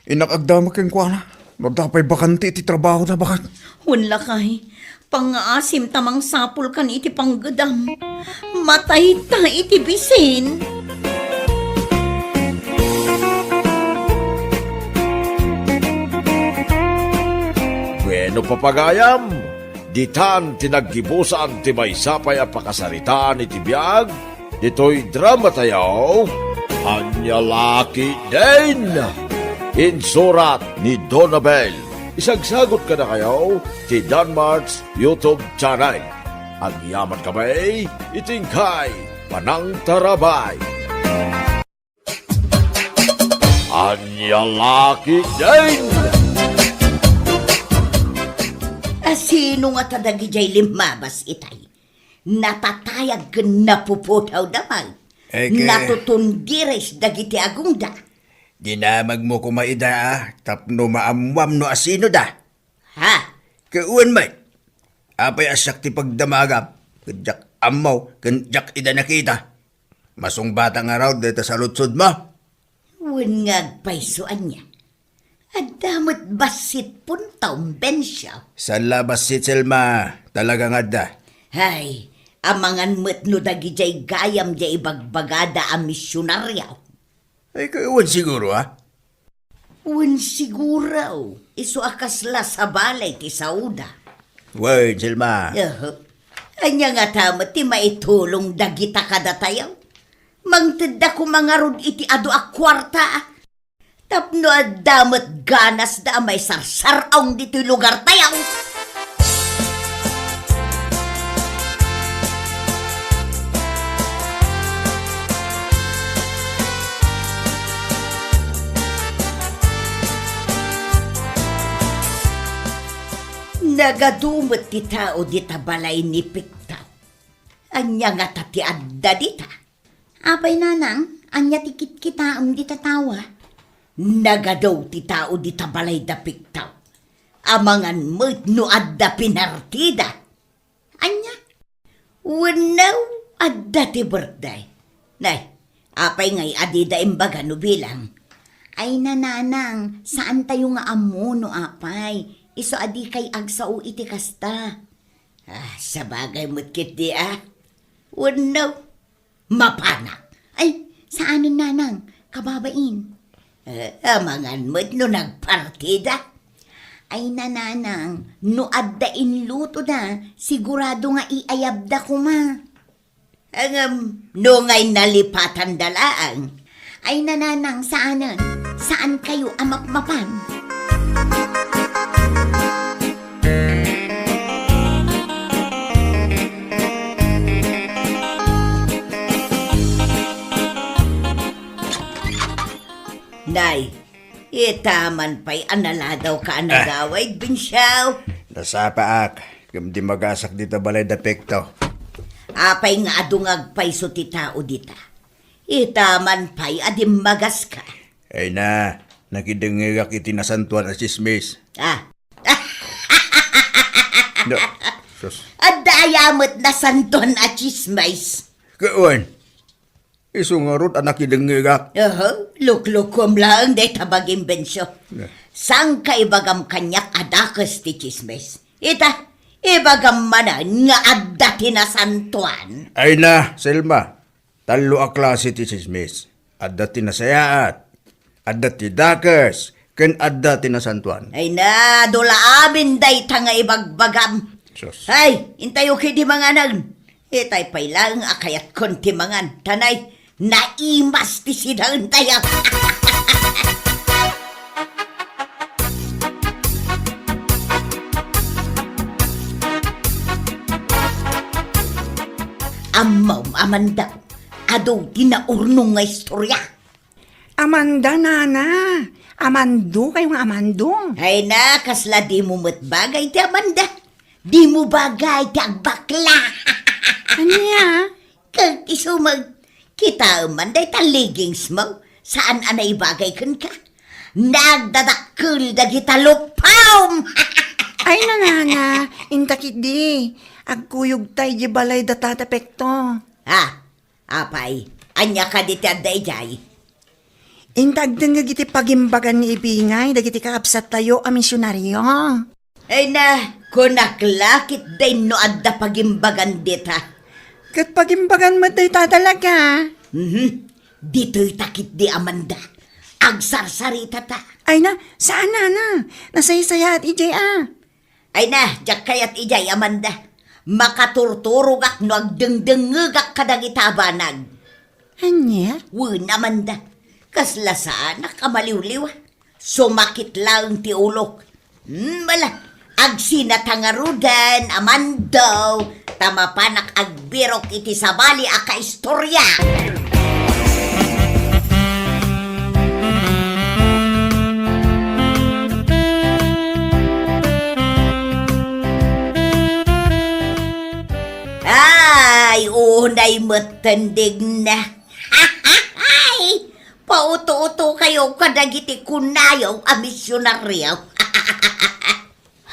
Innak agdama kenkuana. No adda pay bakante iti trabaho na, bakak. Wen, lakay, pangngaasim ta mangsapulkan iti panggedam. Matayta iti bisin. Bueno, papagayam, ditan ti naggibusan ti maysa pay a pakasaritaan iti biag ditoy dramatayo, Ania La Ketdin. Insurat ni Donabel. Isagsagut kadakayo ti Danmart's YouTube channel. Agyaman kami iti inkay panangtarabay. Ania La Ketdin. A, sino ngata dagidiay limmabas itay? Natatayag ken napuputaw da met. Ay, ke- Natutundiris dagiti agongda. Dinamagmo koma ida, a, tapno maammuam no asino da. Ha? Ket wen met, apay a siak ti pagdamagam, ket diak ammo, ken diak ida nakita. Masungbatak ngarud dayta saludsodmo. Wen nga agpayso ania? Adda met bassit puntom, Bencio. Saan la bassit, Selma. Talaga nga adda. Hay, amangan met no dagidiay gayam diay ibagbagada a misionario. Ay, ket wen siguro, a? Wen siguro, isu a kasla sabali ti saoda. Wen, Selma. Aha. Ania ngata met ti maitulong dagita kadatayo? Mangtedda koma ngarud iti adu a kuarta, a. Tapno adda met ganasda a maisarsar-ong ditoy lugartayo. Nagadu met ti tao dita balay ni Pektaw. Ania ngata ti adda dita? Apay, nanang, ania ti kitkitaem dita tao? Nagadu ti tao dita balay da Pektaw. Amangan met no adda pinartida. Ania? Wenno, adda ti birthday. Nay, apay ngay a dida imbaga no bilang? Ay, nanang, saantayo nga ammo no apay. Isu a dikay agsao iti kasta. Ah, sabagay met ketdi, a. Wenno, mapanak. Ay, saanen, nanang, kababain. Eh, amangan met no nagpartida. Ay, nanang, no adda inlutoda, sigurado nga iayabda koma. Ngem, no ngay nalipatanda laeng. Ay, nanang, saanen. Saankayo a mapmapan. Nay, ita man pay a naladawka a nagawid, Bencio. Nasapaak, ngem dimmagasak dita balay da Pektaw. Apay nga adu nga agpayso ti tao dita? Ita man pay a dimmagaska. Ay na, nakidengngegak iti nasantoan a tsismis. Ah. No, sus. Adda aya met nasantoan a tsismis? Ket wen, isu ngarud a nakidengngegak. Aha, luklukuem laeng dayta bagim, Bencio. Ne. Saanka ibagam kaniak a dakes ti tsismis? Ita, ibagam manen nga adda ti nasantoan. Ay na, Selma. Tallo a klase ti tsismis. Adda ti nasayaat, adda ti dakes, ken adda ti nasantoan. Ay na, adu la amin dayta nga ibagbagam. Sus. Ay, intayo ketdi manganen. Itay pay laeng a kayatkon ti mangan. Ta nay, naimas ti sidaentayo. Ammom, Amanda, adu ti naurnong nga istoria. Amanda, nana. Amando kayo nga Amando. Ay na, kasla dimo met bagay ti Amanda. Dimo bagay ti agbakla. Ania? Ket isu met, kitaem man dayta leggingsmo, saan a naibagay kenka. Nagdadakkel dagita luppam! Ay, nanana, inta ketdi. Agkuyogta idiay balay da Tata Pekto. Ha? Apay, ania kadi ti adda idiay? Inta agdengngeg iti pagimbagan ni Ibingay dagiti kakabsattayo a misionario. Ay na, kunak la ketdin no adda pagimbagan dita. Ket pagimbagan met dayta talaga. Mhm. Ditoyta ketdi, Amanda. Agsarsaritata. Ay na, saan, nana. Nasaysayaat idiay a. Ay na, diak kayat idiay, Amanda. Makaturturogak no agdengdengngegak kadagita a banag. Ania? Wen, Amanda. Kasla saanak a maliwliwa. Sumakit laeng ti ulok. Hmm, ala, agsinata ngaruden, Amanda, ta mapanak agbirok iti sabali a kaistorya. Ay, unay met tendegna. Ay, pauto-utokayo kadagiti kunayo a misionario.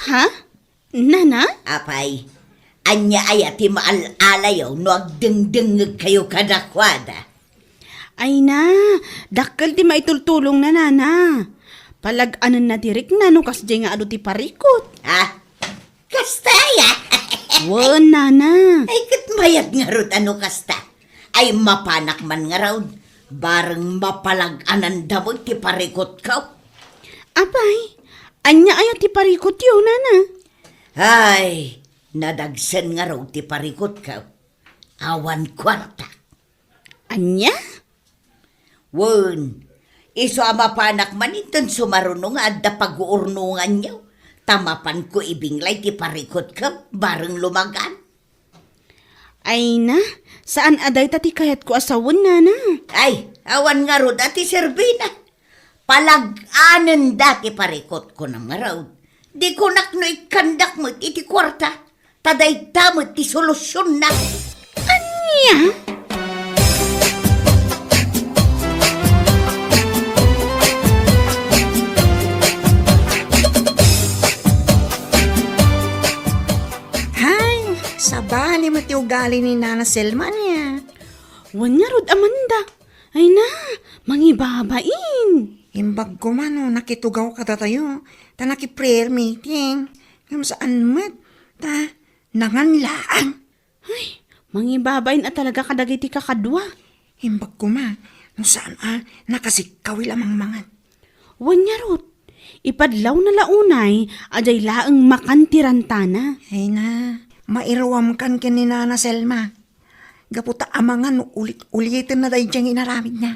Ha? Nana? Apay, ania aya ti maal-alayo no agdengdengngegkayo kadakuada? Ay na, dakkel ti maitultulongna, nana. Palag-anenna ti rikna no kasdiay nga adu ti parikut. Ha? Kasta aya? Wen, nana. Ay, ket mayat ngarud a no kasta. Ay, mapanak man ngarud. Bareng mapalag-ananda met ti parikutko. Apay, ania aya ti parikutyo, nana? Ay, nadagsen ngarud ti parikutko. Awan kuarta. Ania? Wen, isu a mapanak man inton sumaruno nga adda paguurnonganyo, ta mapanko ibinglay ti parikutko bareng lumagan. Ay na, saan a dayta ti kayatko a sawen, nana. Ay, awan ngarud a ti serbina. Palag-anenda ti parikutko ngarud. Di kunak no ikkandak met iti kuarta. Ta dayta met ti solusionna. Ania? Hay, sabali met ti ugali ni Nana Selma ania. Wen ngarud, Amanda. Ay na, mangibabain. Imbag koma no nakitugaw kadatayo, ta naki-prayer meeting. Ngem saan met, ta nangan laeng. Ay, mangibabain a talaga kadagiti kakadua. Imbag koma, no saan a nakasikkaw la mangmangan. Wen ngarud, ipadlawna la unay a diay laeng makan ti rantana. Ay na, mairuamkan ken ni Nana Selma. Gapu ta amangan no ulit-ulitenna daydiay nga inaramidna.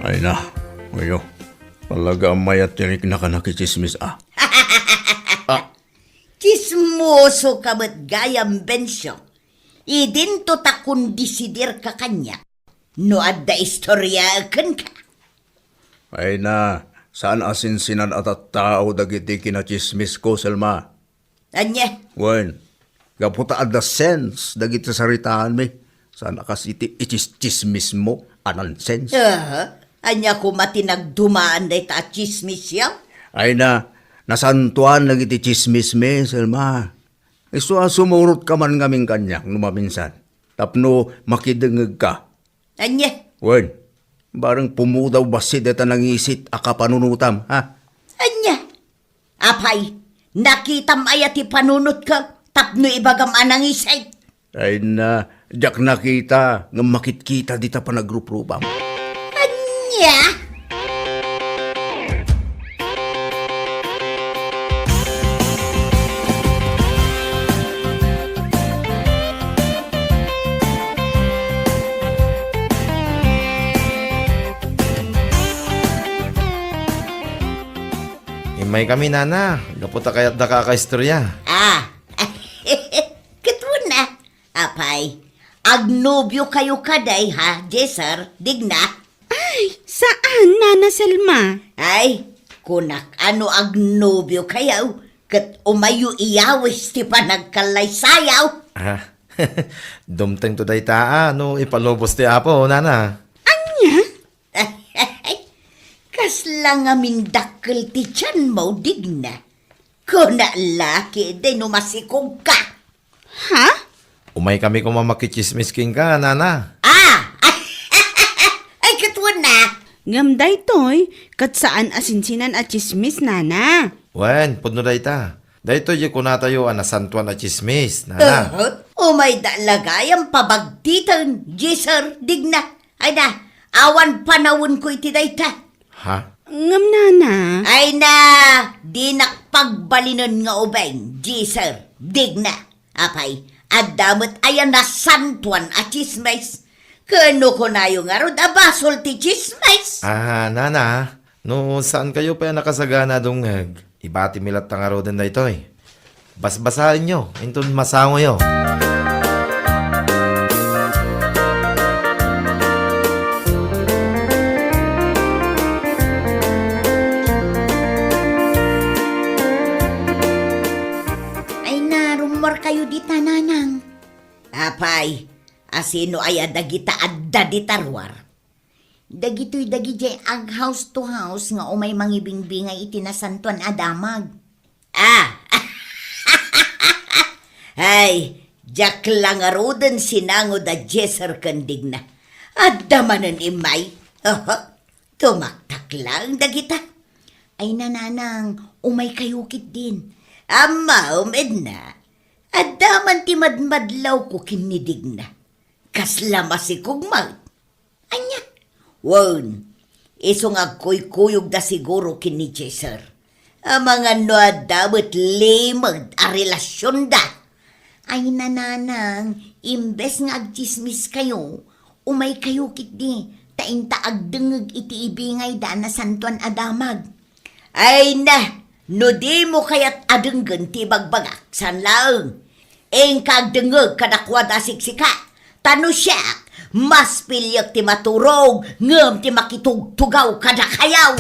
Ay na, ngayo. Talaga a mayat ti rikna a nakitsismis a. Ah. Tsismoso ka met gayam, Bencio. Idinto ta kondesidirka kaniak no adda istorya kenka. Ay na, saan a sinsinan a tattao dagiti kinatsismisko, Selma. Ania? Wen, gapu ta adda sense dagiti saritaanmi, saan a kas iti itsistsismismo a nonsense. Aha. Ania koma ti nagdumaan dayta a tsismisyo? Ay na, nasantoan dagiti tsismismi, Selma. Isu a sumurotka man ngamin kaniak no maminsan, tapno makidengngegka. Ania? Wen, bareng pumudaw bassit dayta nangisit a kapanunotam, ha? Ania? Apay, nakitam aya ti panunotko tapno ibagam a nangisit? Ay na, diak nakita nga makitkita dita panagruprubam. Ania? Immay kami, nana, gapu ta kayatdaka a kaistorya. Ah, ket wen a, apay. Agnobiokayo kadi, ha, Jeser, Digna? Ay, saan, Nana Selma. Ay, kunak a no agnobiokayo, ket umayyo iyawis ti panagkallaysayo. Ah, dumtengto dayta, a, no ipalubos ti Apo, Nana. Ania? Kasla ngamin dakkel ti tianmo, Digna. Kuna la ketdi no masikogka. Ha? Umaykami koma makitsismis kenka, Nana. Ah! Ay, ket wen a. Ngem daytoy, ket saan a sinsinan a tsismis, Nana. Wen, pudno dayta. Daytoy diay kunatayo a nasantoan a tsismis, Nana. Aha. Umayda la gayam pabagtiten, Jeser, Digna. Ay na, awan panawenko iti dayta. Ha? Ngem, Nana. Ay na, dinak pagbalinen nga ubing, Jeser, Digna. Apay, adda met aya nasantoan a tsismis? Ken no kunayo ngarud a basol ti tsismis? Ah, Nana, no saankayo pay a nakasagana a dumngeg, ibatimi latta ngaruden daytoy. Basbasaenyo, inton masangoyo. Ay na, rummuarkayo dita, Nanang. Apay, asino aya dagita adda dita ruar? Dagitoy dagidiay ag-house to house nga umay mangibingbingay iti Nasantoan a Damag. Ah! Ay, diak la ngaruden sinango da Jeser ken Digna. Adda manen immay. Oho, tumaktak laeng dagita. Ay, Nanang, umaykayo ketdin. Ammom, Edna. Adda man ti madmadlawko ken ni Digna. Kasla masikog met. Ania? Wen, isu nga agkuykuyogda siguro ken ni Jeser. Amangan no adda met limed a relasionda. Ay, Nanang, imbes nga agtsismiskayo, umaykayo ketdi, ta inta agdengngeg iti ibingayda a Nasantoan a Damag. Ay na, no dimo kayat a denggen ti ibagbagak, saan laeng. Inka agdengngeg kadakuada a siksika. Ta no siak, mas piliek ti maturog ngem ti makitugtugaw kadakayo.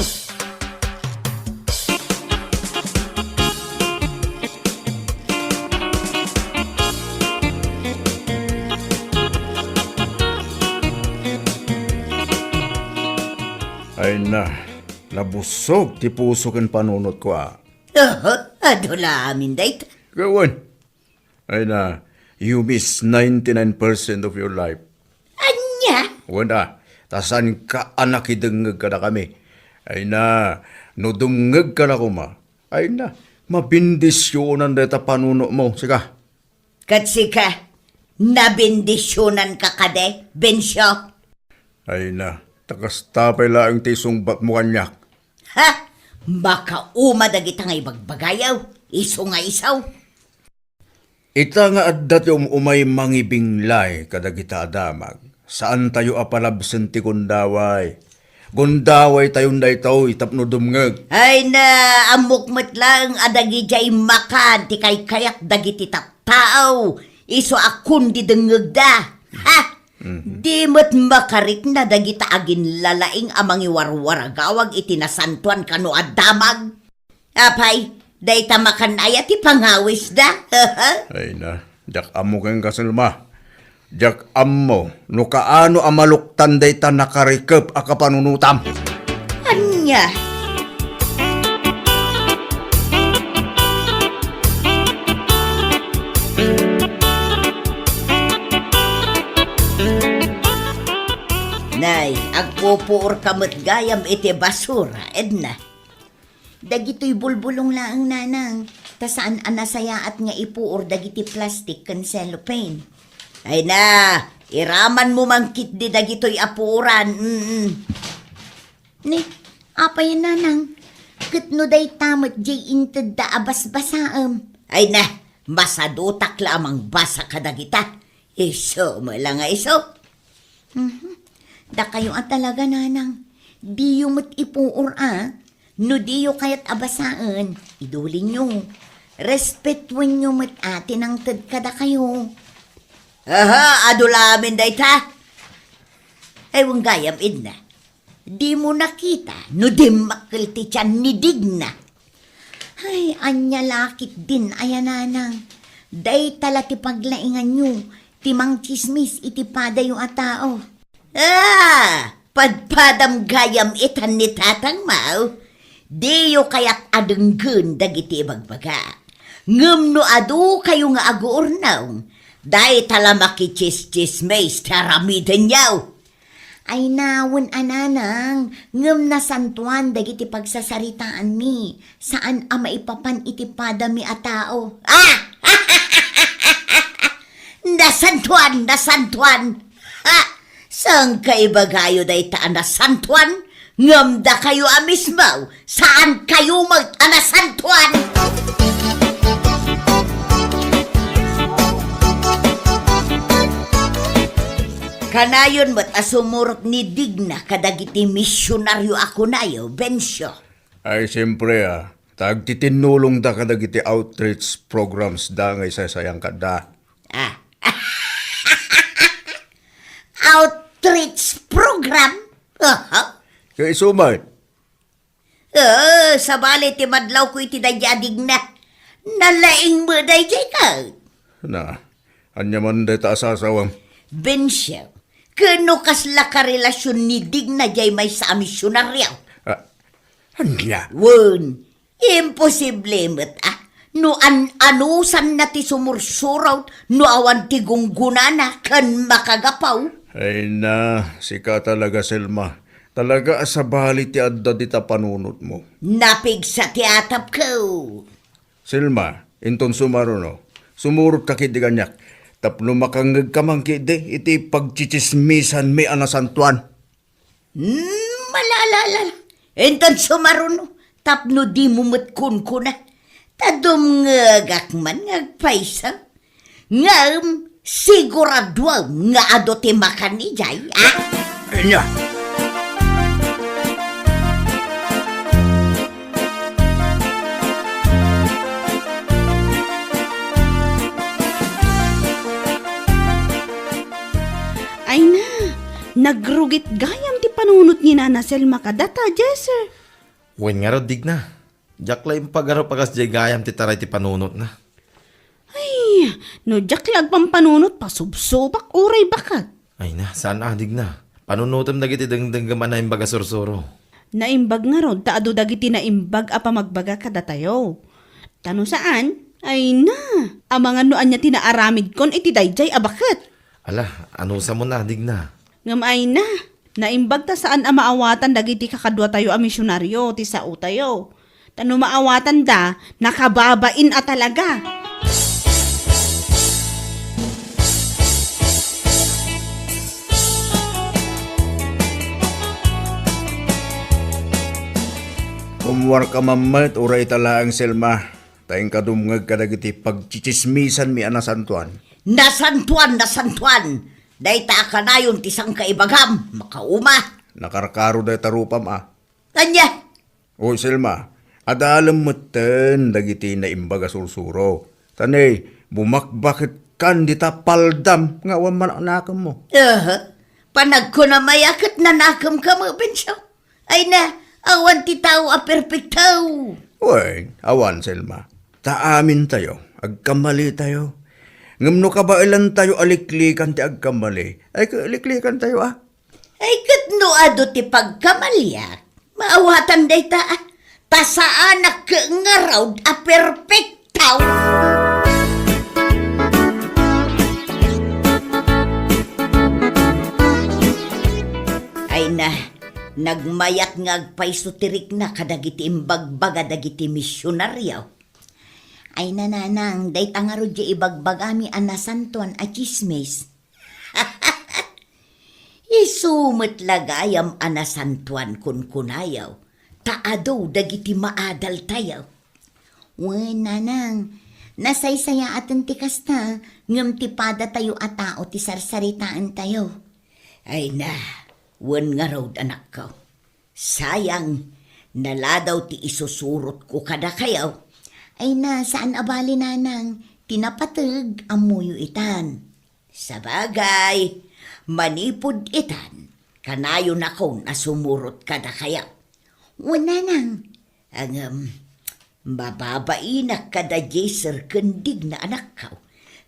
Ay na, nabusog ti puso ken panunotko, a. Oho, adu la amin dayta. Wen. Ay na, you miss ninety-nine percent of your life. Ania? Wen a, ta saanka a nakidengngeg kadakami. Ay na, no dumngegka la koma, ay na, mabendisionan dayta panunotmo. Sika. Ket sika, nabendisionanka kadi, Bencio? Ay na, ta kasta pay laeng ti isungbatmo kaniak. Ha? Makauma dagita nga ibagbagayo, isu nga isu. Ita nga adda ti um-umay mangibinglay kadagita a damag, saantayo a palabsen ti gundaway. Gundawaytayon daytoy tapno dumngeg. Ay na, ammok met laeng a dagidiay makan ti kaykayak dagiti tattao, isu a kundi dengngegda. Ha? Mhm. Di met makarikna dagita aginlalaing a mangiwarwaragawag iti nasantoan kano a damag. Apay, dayta makan aya ti pangawisda? Ay na, diak ammo kenka, Selma. Diak ammo no kaano a maluktan dayta nakarikep a kapanunotam. Ania? Nay, agpupuorka met gayam iti basura, Edna. Dagitoy bulbulong laeng, Nanang, ta saan a nasayaat nga ipuor dagiti plastik ken cellophane. Ay na, iramanmo man ketdi dagitoy a puoran. Mm. Ni, apay, Nanang? Ket no dayta met diay intedda a basbasaem? Ay na, masadutak la a mangbasa kadagita. Isu met la nga isu. Mhm. Dakayo a talaga, Nanang. Diyo met ipuor a. No diyo kayat a basaen, idulinyo. Respetuenyo met a ti nangted kadakayo. Aha, adu lamin dayta. Ay, wen gayam, Edna. Dimo nakita no dimmakkel ti tian ni Digna. Ay, ania la ketdin aya, nanang. Dayta la ti paglainganyo, ti mangtsismis iti padayo a tao. Ah, padpadam gayam itan ni tatangmo. Diyo kayat a denggen dagiti ibagbaga. Ngem no adu kayo nga aguurnong, dayta la makitsistsismis ti aramidenyo. Ay, wen a, nanang, ngem nasantoan dagiti pagsasaritaanmi, saan a maipapan iti padami a tao. Ah! Nasantoan, nasantoan! Ha! Saan ka ibagayo dayta a nasantoan? Ngem dakayo a mismo, saan kayo met a nasantoan? Kanayon met a sumurot ni Digna kadagiti misionario a kunayo, Bencio. Ay, siempre, ah. Ta agtitinnulongda kadagiti outreach programs da nga isasayang kada. Ah. Outreach program? Aha. Kay isu met. Ah, sabali ti madlawko iti daydi a Digna. Nalaing met daydi ka. Na, ania man dayta a sasawam? Bencio, ken no kasla karelasion ni Digna diay maysa a misionario? Ah, ania? Wen, imposible met, ah. No an-anusanna ti sumursurot, no awan ti gunggonana ken makagapu. Ay na, sika talaga, Selma. Talaga a sabali ti adda dita panunotmo. Napigsa ti atapko. Selma, inton sumaruno, sumurotka ketdi kaniak, tapno makangngegka man ketdi iti pagtsitsismisanmi a nasantoan. Hmm, malala. Inton sumaruno, tapno dimo met kunkuna. Ta dumngegak man nga agpayso. Ngem, siguraduem nga adu ti makan idiay, a? Ania? Ay na, nagrugit gayam ti panunot ni Nana Selma kadata, Jeser. Wen ngarud, Digna. Diak la impagarup a kasdiay gayam ti taray ti panunotna. Ay, no diak la agpampanunot, pasubsobak uray baket. Ay na, saan a, Digna. Panunotem dagiti dengdengngem a naimbag a sursuro. Naimbag ngarud ta adu dagiti naimbag a pamagbaga kadatayo. Ta no saan, ay na, amangan no ania ti naaramidkon iti daydiay a baket. Ala, anusam a, Digna. Ngem ay na, naimbag ta saan a maawatan dagiti kakaduatayo a misionaryo ti saotayo. Ta no maawatanda, nakababain a talaga. Ummuarka man met, uray ita laeng, Selma. Ta inka dumngeg kadagiti pagtsitsismisanmi a nasantoan. Nasantoan, nasantoan! Dayta a kanayon ti sangkaibagam, makauma. Nakarkaro dayta rupam a. Ania? Oy, Selma, adalem metten dagiti naimbag a sursuro. Ta ne, bumakbaketkan dita paldam nga awan manaknakemmo. Aha. Panagkunam aya ket nanakemka met, Bencio. Ay na, awan ti tao a perpekto. Wen, awan, Selma. Ta amintayo, agkammalitayo. Ngem no kabaelantayo a liklikan ti agkammali, ay, liklikantayo, a? Ay, ket no adu ti pagkamaliak, maawatan dayta, a? Ta saanak ket ngarud a perpekto. Ay na, nagmayat nga agpayso ti rikna kadagiti imbagbaga dagiti misionario. Ay na, nanang, dayta ngarud diay ibagbagami a nasantoan a tsismis. Isu met la gayam a nasantoan kunkunayo, ta adu dagiti maadaltayo. Wen, nanang, nasaysayaaten ti kasta, ngem ti padatayo a tao ti sarsaritaentayo. Ay na, wen ngarud, anakko. Sayang, naladaw ti isusurotko kadakayo. Ay na, saan a bali, nanang, ti napateg, ammoyo itan. Sabagay, manipud itan, kanayonakon a sumurot kadakayo. Wen, nanang. Ngem, mababainak kada Jaser ken Digna, anakko.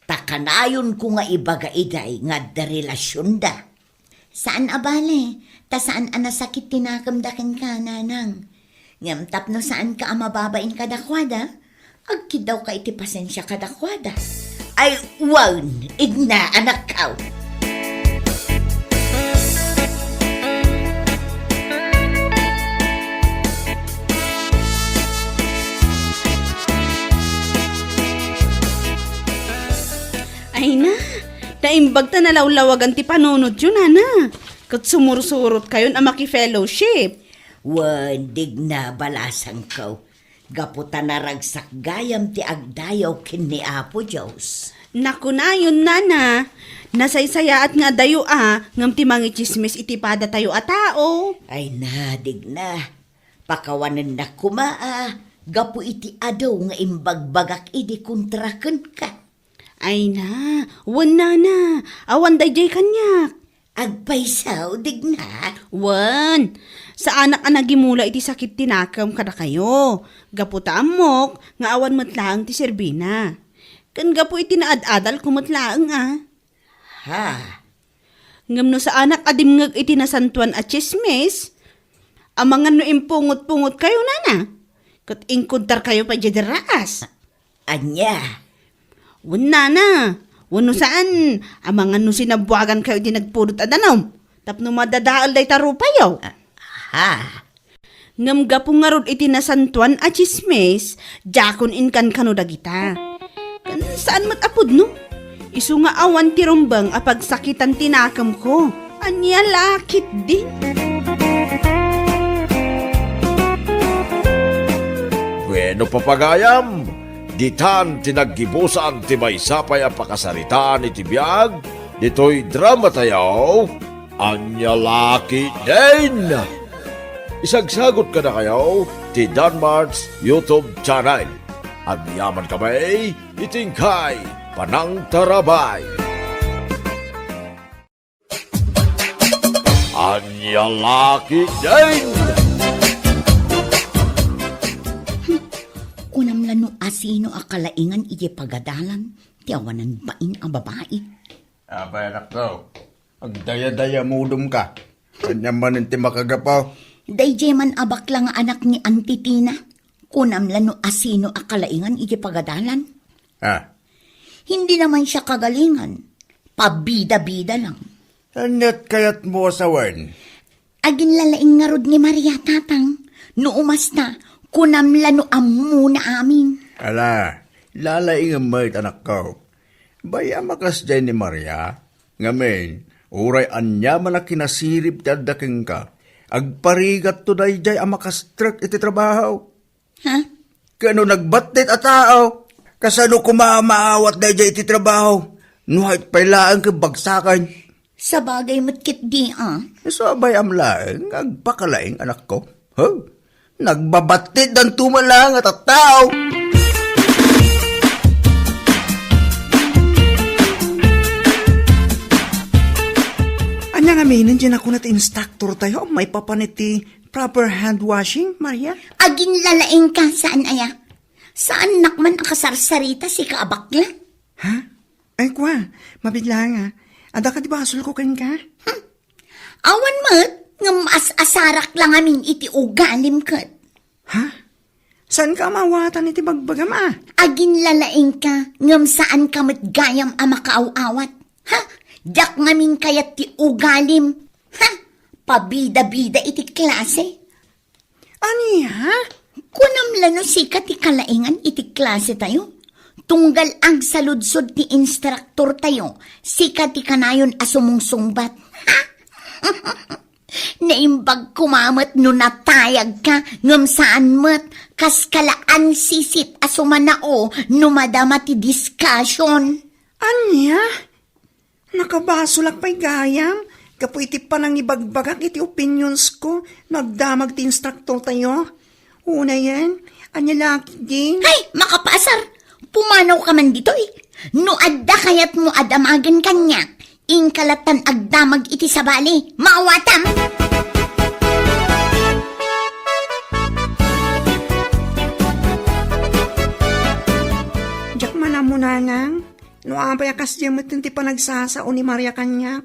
Ta kanayonko nga ibaga idiay nga adda relasionda. Saan a bale, ta saan a nasakit ti nakemda kenka, nanang. Ngem tapno saanka a mababain kadakuada, agkiddawka iti pasensia kadakuada. Ay, wen, Digna, anakko. Ay na, naimbag ta nalawlawagan ti panunotyo, nana. Ket sumursurotkayon a makifellowship. Wen, Digna, balasangko. Gapu ta naragsak gayam ti agdayaw ken ni Apo Dios. Nakunayon, nana, nasaysayaat nga adayo a, ngem ti mangitsismis iti padatayo a tao. Ay na, Digna. Pakawanennak koma a, gapu iti adu nga imbagbagak idi kontra kenka. Ay na, wen, nana, awan daydiay kaniak. Agpayso, Digna? Wen, saanak a nagimula iti sakit ti nakem kadakayo. Gapu ta ammok nga awan met laeng ti serbina. Ken gapu iti naad-adalko met laeng a. Ha? Ngem no saanak a dimngeg iti nasantoan a tsismis, amangan no impungot-pungotkayo, nana, ket inkontrakayo pay diay derraas. Ania? Wen, nana, wenno saan, amangan no sinabuagankayo iti nagpudot a danum, tapno madadael dayta rupayo. Aha. Ngem gapu ngarud iti nasantoan a tsismis, diakon inkankano dagita. Ken saan met a pudno? Isu nga awan ti rumbeng a pagsakitan ti nakemko. Ania la ketdin? Bueno, papagayam, ditan ti naggibusan ti maysa pay a pakasaritaan iti biag ditoy dramatayo, Ania la ketdin? Isagsagut kadakayo ti Danmart's YouTube channel. Agyamankami iti inkay panangtarabay. Ania la ketdin? Kunam la no asino a kalaingan iti pagadalan ti awanan bain a babai. Apay, anakko, agdayadayamudom ka. Ania manen ti makagapu? Daydiay man a bakla nga anak ni Auntie Tina. Kunam la no asino a kalaingan iti pagadalan. Ah. Hindi naman siya kagalingan. Pabida-bida lang. Aniat kayatmo a sawen? Aginlalaing ngarud ni Maria, tatang. No umasta, kunam la no ammona amin. Ala, lalaingem met, anakko. Bay-am a kasdiay ni Maria, ngamin, uray aniaman a kinasirib ti adda kenka, agparigatto daydiay a makastrek iti trabaho. Ha? Ken no nagbattit a tao, kasano koma a maawat daydiay iti trabaho? No hayat pay laeng ken bagsaken. Sabagay met ketdi a. Isu a bay-am laeng nga agpakalaing, anakko. Huh? Nagbabattitdanto man laeng a tattao. Ania ngamin diay nakuna ti instructor tayo, maipapan iti proper hand washing, Maria? Aginlalaingka, saan aya? Saannak man a kasarsarita, sika a bakla. Ha? Ay, kua, mabiit laeng a. Adda kadi basolko kenka? Hmm. Awan met, ngem as-asarak la ngamin iti ugalim ket. Ha? Saanka a maawatan iti bagbagam a? Aginlalaingka, ngem saanka met gayam a makaaw-awat. Ha? Diak ngamin kayat ti ugalim. Ha? Pabida-bida iti klase. Ania? Kunam la no sika ti kalaingan iti klase tayo. Tunggal agsaludsod ti instructor tayo, sika ti kanayon a sumungsungbat. Ha? Naimbag koma met no natayagka, ngem saan met, kas kala ansisip a sumanao no madama ti discussion. Ania? Nakabasolak pay gayam, gapu iti panangibagbagak iti opinionsko no agdamag ti instructor tayo. Unayen, ania la ketdin? Hay, makapaasar! Pumanawka man ditoy. No adda kayatmo a damagen kaniak, inka lattan agdamag iti sabali. Maawatam! Diak man ammo, nanang, no apay a kasdiay met ti panagsasao ni Maria kaniak.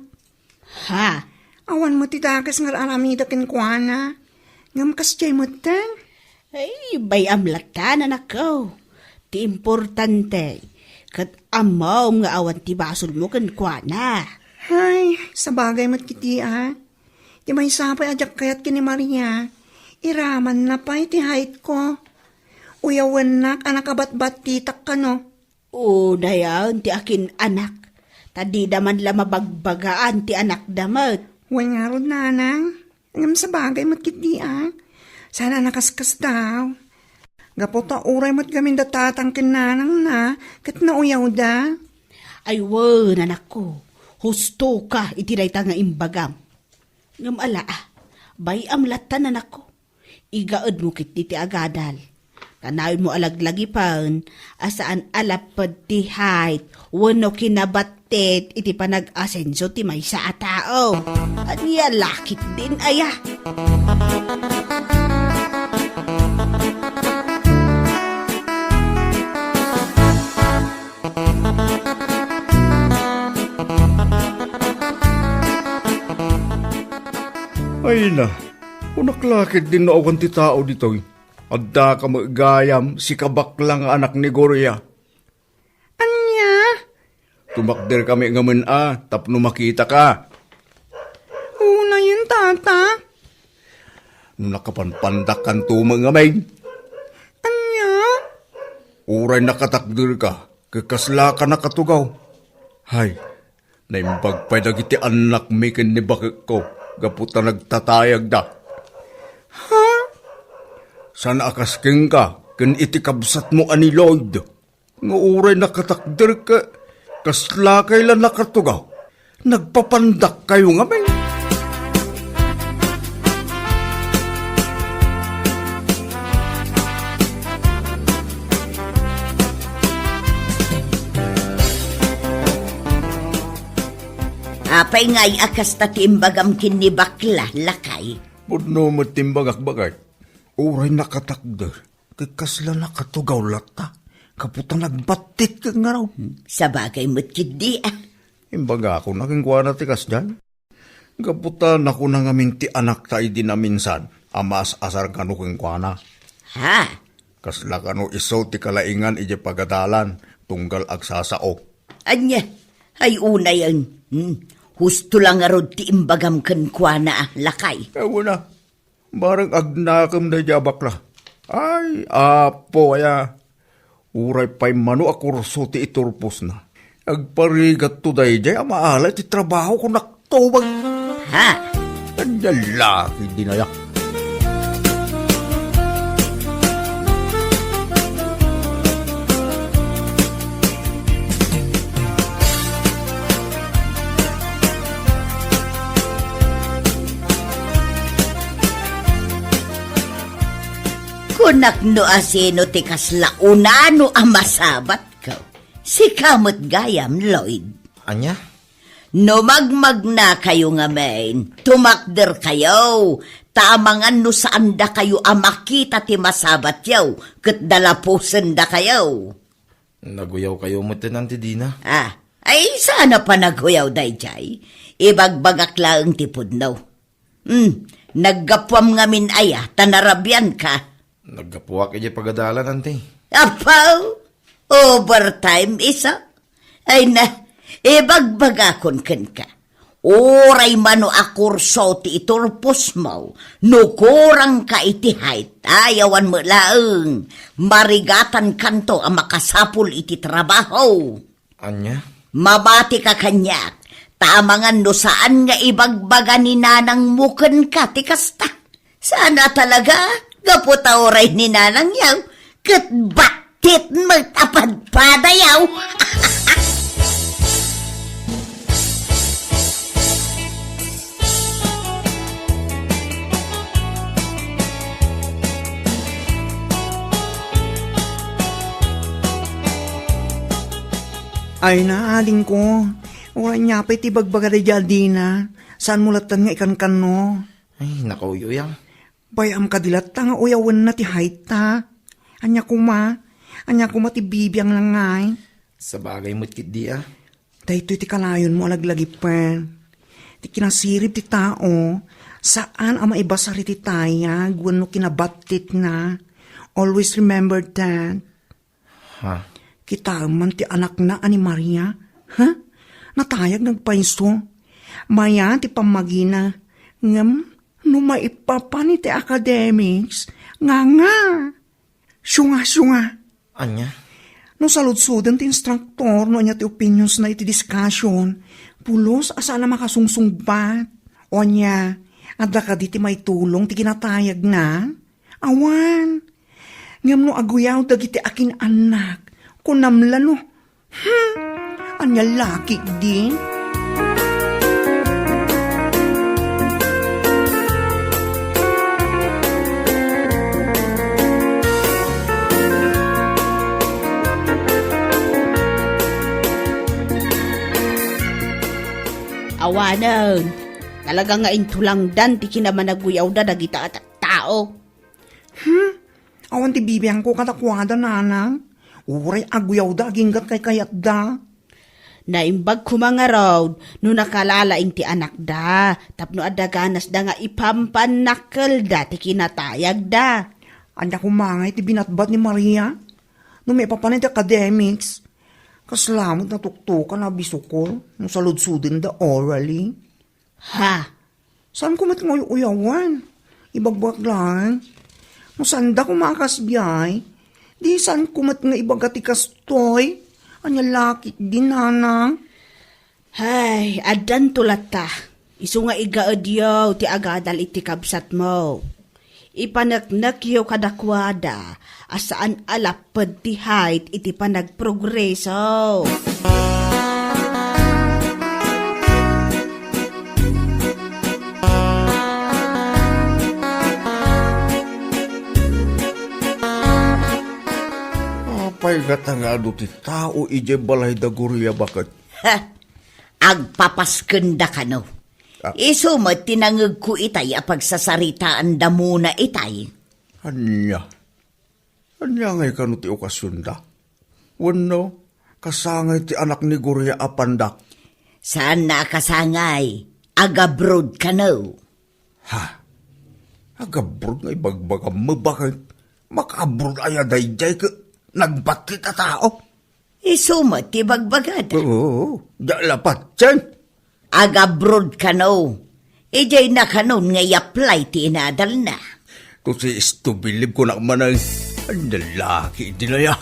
Ha? Awan met ti dakes nga ar-aramida kenkuana. Ngem kasdiay metten? Ay, bay-am latta, anakko. Ti importante, ket ammom nga awan ti basolmo kenkuana. Ay, sabagay met ketdi a. Ti maysa pay a diak kayat ken ni Maria, iramanna pay ti hightko. Uyawennak a nakabatbattitak kano. Unayen ti akin-anak, ta dida man la mabagbagaan ti anakda met. Wen ngarud, nanang. Ngem sabagay met ketdi a. Saan a nakaskasdaaw. Gapu ta uray met gamin da tatang ken nanangna, ket nauyawda. Ay wen, anakko, hustoka iti dayta nga imbagam. Ngem ala a, bay-am latta, anakko. Igaedmo ketdi ti agadal. Kanayon mo a laglagipen a saan a lapped ti height wenno kinabattit iti panag-asenso ti maysa a tao. Ania la ketdin aya? Ay na, kunak la ketdin no awan ti tao ditoy. Addaka met gayam, sika bakla nga anak ni Gloria. Ania? Tumakderkami ngamin a tapno makitaka. Unayen, tata. No nakapanpandakkanto met ngamin. Ania? Uray nakatakderka, ket kaslaka nakatugaw. Hay, naimbag pay dagiti annakmi ken ni bakekko gapu ta nagtatayagda. Ha? Saan a kas kenka ken iti kabsatmo a ni Lloyd. Nga uray nakatakder ket kaslakay la nakatugaw. Nagpapandakkayo ngamin. Apay ngay a kasta ti imbagam ken ni bakla, lakay? Pudno met ti imbagak, baket. Uray nakatakder. Ket kasla nakatugaw latta, gapu ta nagbattit ket ngarud. Sabagay met ketdi a. Imbagakon a kenkuana ti kasdiay. Gapu ta nakuna ngamin ti anakta idi naminsan a maas-asar kano kenkuana. Ha? Kasla kano isu ti kalaingan idiay pagadalan tunggal agsasao. Ania? Ay, unayen. Hmm. Husto la ngarud ti imbagam kenkuana, lakay. Awan a. Bareng agnakem daydiay a bakla. Ay, Apo, aya. Uray pay mano a kurso ti iturposna. Agparigatto daydiay a maala iti trabaho, kunak tuben. Ha? Ania la ketdin aya? Kunak no asino ti kasla unano a masabatko. Sika met gayam, Lloyd. Ania? No magmagnakayo ngamin, tumakderkayo, ta amangan no saandakayo a makita ti masabatyo, ket dalapusendakayo. Naguyawkayo metten, Auntie Dina. Ah, ay, saan a panaguyaw daydiay? Ibagbagak laeng ti pudno. Hmm, naggapuam ngamin aya, ta narabianka. Naggapuak idiay pagadalan, Auntie. Apaw! Overtime, isu? Ay na, ibagbagakon kenka. Uray mano a kurso ti iturposmo, no kurangka iti height, ay awan met laeng, marigatankanto a makasapul iti trabaho. Ania? Mabatika kaniak, ta amangan no saan nga ibagbaga ni nanangmo kenka ti kasta. Saan a talaga, gapu ta uray ni nanangyo, ket battit met a padpadayo. Ay na, adingko. Uray nia pay ti ibagbaga daydiay a Dina. Saanmo latta nga ikankanno? Ay, naku, uyuyang. Bay-am kadi latta nga uyawenna ti height ta. Ania koma? Ania koma ti bibiang la ngay? Sabagay met ketdi a. Daytoy ti kanayonmo a laglagipen. Ti kinasirib ti tao, saan a maibasar iti tayag wenno kinabattitna. Always remember that. Ha? Kitaem man ti anakna a ni Maria. Ha? Natayag nga agpayso. Mayan ti pammagina. Ngem no maipapan iti academics, nganga. Siunga, siunga. Ania? No saludsoden ti instructor no ania ti opinionsna iti discussion, pulos a saan a makasungsungbat. O ania, adda kadi ti maitulong ti kinatayagna? Awan. Ngem no aguyaw dagiti akin-annak, kunam la no. Hmm, ania lakik di? Awanen, talaga nga intulangdan ti kinamanaguyawda dagita a tattao. Hmm? Awan ti bibiangko kadakuada, nanang. Uray aguyawda aginggat kaykayatda. Naimbag koma ngarud no nakalalaing ti anakda tapno adda ganasda nga ipampannakkelda ti kinatayagda. Ania koma ngay ti binatbat ni Maria? No maipapan iti academics, kasla met natuktokan a bisukol no saludsodenda orally. Ha? Saanko met nga uyawan? Ibagbagak laeng. No saanda koma a kasdiay, di saanko met nga ibaga ti kastoy? Ania lakik di, nanang? Hay, addanto latta. Isu nga igaedyo ti agadal iti kabsatmo. Ipaneknekyo kadakuada a saan a lapped ti height iti panagprogreso. Apay ngata nga adu ti tao idiay balay da Gloria baket? Ha! Agpapaskenda kano. Ah. Isu met ti nangegko itay a pagsasaritaandamona itay. Ania? Ania ngay kano ti okasionda? Wenno, kasangay ti anak ni Gloria a pandak? Saanna a kasangay. Agabroad kano. Ha? Agabroad nga ibagbagam, mabakit? Makaabroad aya daydiay ket nagbattit a tao? Isu met ti bagbagada. Oo, diak la patien. Agabroad kano. Idiay na kanon nga i-apply ti inadalna. Kung si istu bilib ko nakmanay. Ang lalaki, di na ya.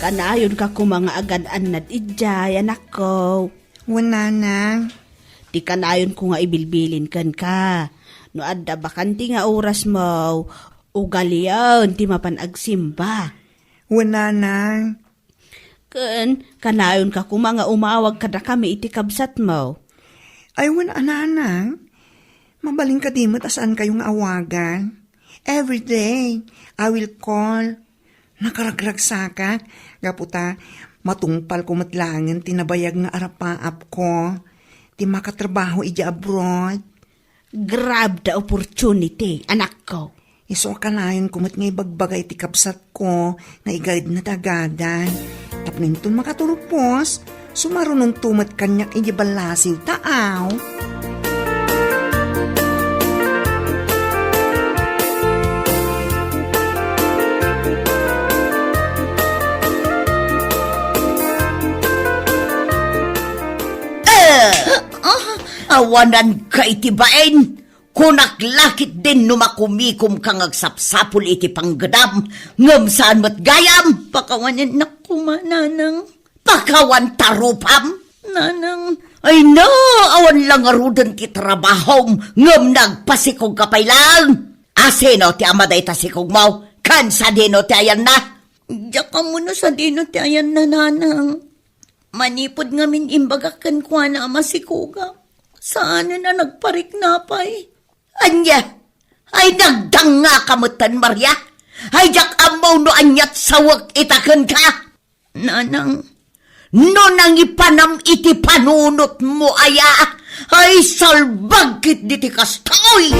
Kanayon ka koma nga agan-annad idiay, anakko. Wen, nanang. Ti kanayon ko nga ibilbilin kenka. No adda bakante nga orasmo, ugalion ti mapan agsimba. Wen, nanang. Ken, kanayon ka koma nga umawag kadakami iti kabsatmo. Ay, wen a, nanang. Mabalin kadi met a saan kayo nga awagan. Every day, I will call. Nakaragragsakak, gapu ta matungpal ko met laengen ti nabayag nga arapaapko, ti makatrabaho idiay abroad. Grab the opportunity, anakko. Isu a kanayon ko met nga ibagbaga iti kabsatko nga igaedna ti agadal. Tapno inton makaturpos, sumarunongto met kaniak idiay ballasiw, taaw. Eh, ah, awananka iti bain. Kunak la ketdin no makumikomka nga agsapsapul iti panggedam, ngem saan met gayam. Pakawanennak koma, nanang. Pakawan ta rupam, nanang. Ay na, awan la ngaruden ti trabahom, ngem nagpasikogka pay laeng. Asino ti ama dayta sikogmo? Ken sadino ti ayanna? Diak ammo no sadino ti ayanna, nanang. Manipud ngamin imbagak kenkuana a masikugam, saanen a nagparikna pay. Ania? Ay, nagdangngaka metten, Maria? Ay, diak ammo no aniat sawek ita kenka. Nanang, no nangipanam iti panunotmo aya, ay, salbag ketdi ti kastoy!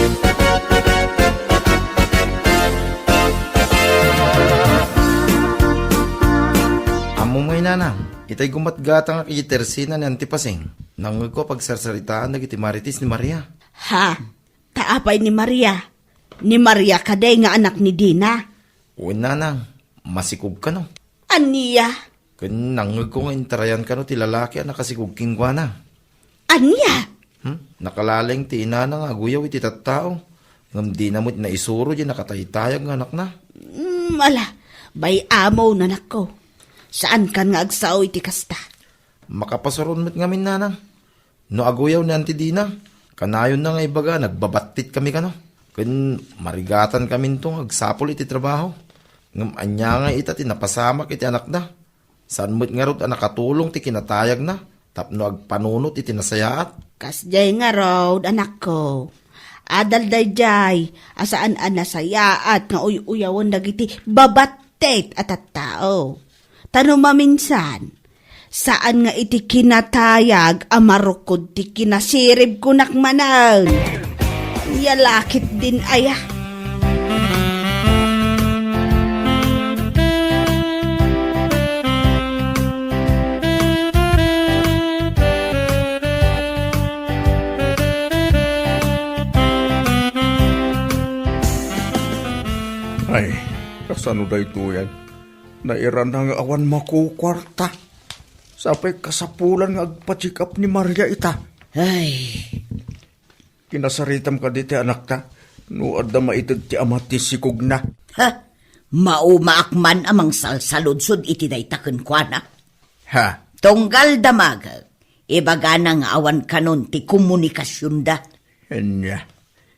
Ammom ngay, Nanang, itay gumatgatangak iti tersina ni Auntie Pasing, nangngegko a pagsarsaritaan dagiti marites ni Maria. Ha? Ta apay ni Maria? Ni Maria kadi nga anak ni Dina? Wen, Nanang, masikog kano. Ania? Ken nangngegko nga intarayan kano ti lalaki a nakasikog kenkuana. Ania? Hmm? Nakalaleng ti inana nga aguyaw iti tattao, ngem dina met naisuro diay nakataytayag nga anakna. Hmm, ala, bay-amon, anakko. Saankan nga agsao iti kasta. Makapasuron met ngamin, Nanang. No aguyaw ni Auntie Dina, kanayonna nga ibaga, nagbabattitkami kano. Ken marigatankaminto nga agsapul iti trabaho. Ngem ania nga ita ti napasamak iti anakda? Saan met ngarud a nakatulong ti kinatayagna tapno agpanunot iti nasayaat? Kasdiay ngarud, anakko. Adal daydiay a saan a nasayaat nga uy-uyawen dagiti babattit a tattao. Ta no maminsan, saan nga iti kinatayag a marukod ti kinasirib kunak manen. Ania la ketdin aya? Ay, kasano daytoyen? Nairana nga awan makukuarta. Sapay kasapulan nga agpa-check up ni Maria ita. Ay. Kinasaritam kadi ti anakta no adda maited ti ama ti sikogna. Ha? Maumaak man a mangsalsaludsod iti dayta kenkuana. Ha? Tunggal damagek, ibagana nga awan kanon ti komunikasionda. Ania?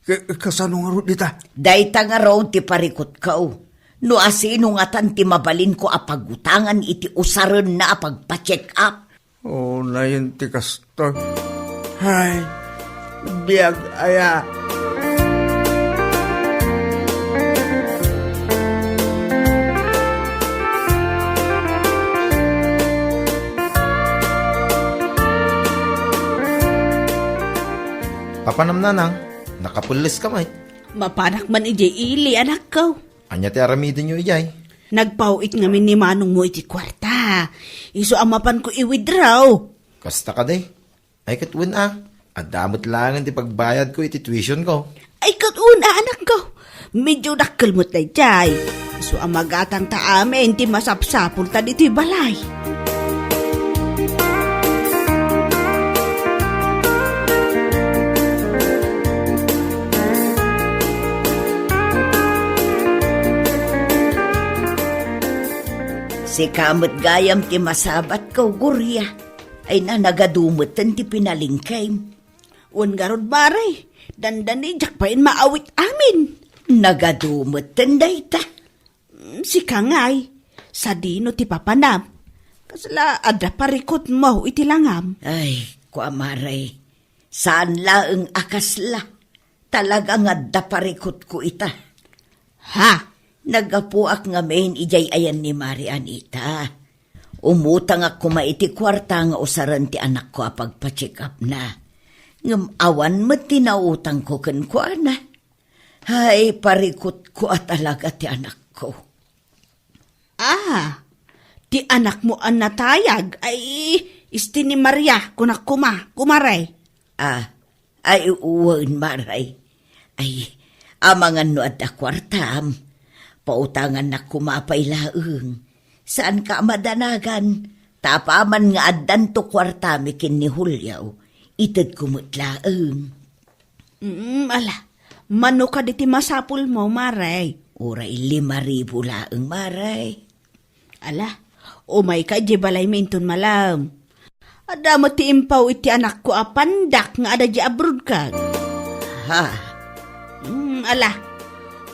Ka-, kasano ngarud ita? Dayta ngarud ti parikutko. No asino ngatan ti mabalinko a pagutangan iti usarenna a pagpa-check up. Oh, nayen ti kastoy. Hay, biag aya. Papanam, Nanang, nakapelles ka met. Mapanak man idiay ili, anakko. Ania ti aramidenyo idiay? Nagpaw-it ngamin ni manongmo iti kuarta. Isu a mapanko i-withdraw. Kasta kadi? Ay, ket wen a. Adda met laengen ti pagbayadko iti tuitionko. Ay, ket wen a, anakko. Medio dakkel met daydiay. Isu a magatangta amin ti masapsapulta ditoy balay. Sika met gayam ti masabatko, Gloria. Ay, na, nagadu metten ti pinalingkem. Wen ngarud, Mare, dandani, diak pay maawit amin. Nagadu metten dayta. Mm, sika ngay, sadino ti papanam? Kasla adda parikutmo iti langam? Ay, kua, Mare, saan laeng a kasla. Talaga nga adda parikutko ita. Ha? Naggapuak ngamin idiay ayan ni Mare Anita. Umutangak koma iti kuarta nga usaren ti anakko a pagpa-check-upna. Ngem awan met ti nautangko kenkuana. Hay, parikutko a talaga ti anakko. Ah, ti anakmo a natayag ay isti ni Maria, kunak koma, kumare. Ah, ay, wen, Mare. Ay, amangan no adda kuartam, pautangannak koma pay laeng. Saanka a madanagan, ta apaman nga addanto kuartami ken ni Julio, itedko met laeng. Mm, ala, mano kadi ti masapulmo, Mare? Uray lima ribu laeng, Mare. Ala, umayka idiay balaymi inton malem. Adda met ti impaw iti anakko a pandak nga adda idiay abroad ket. Ha? Mm, ala,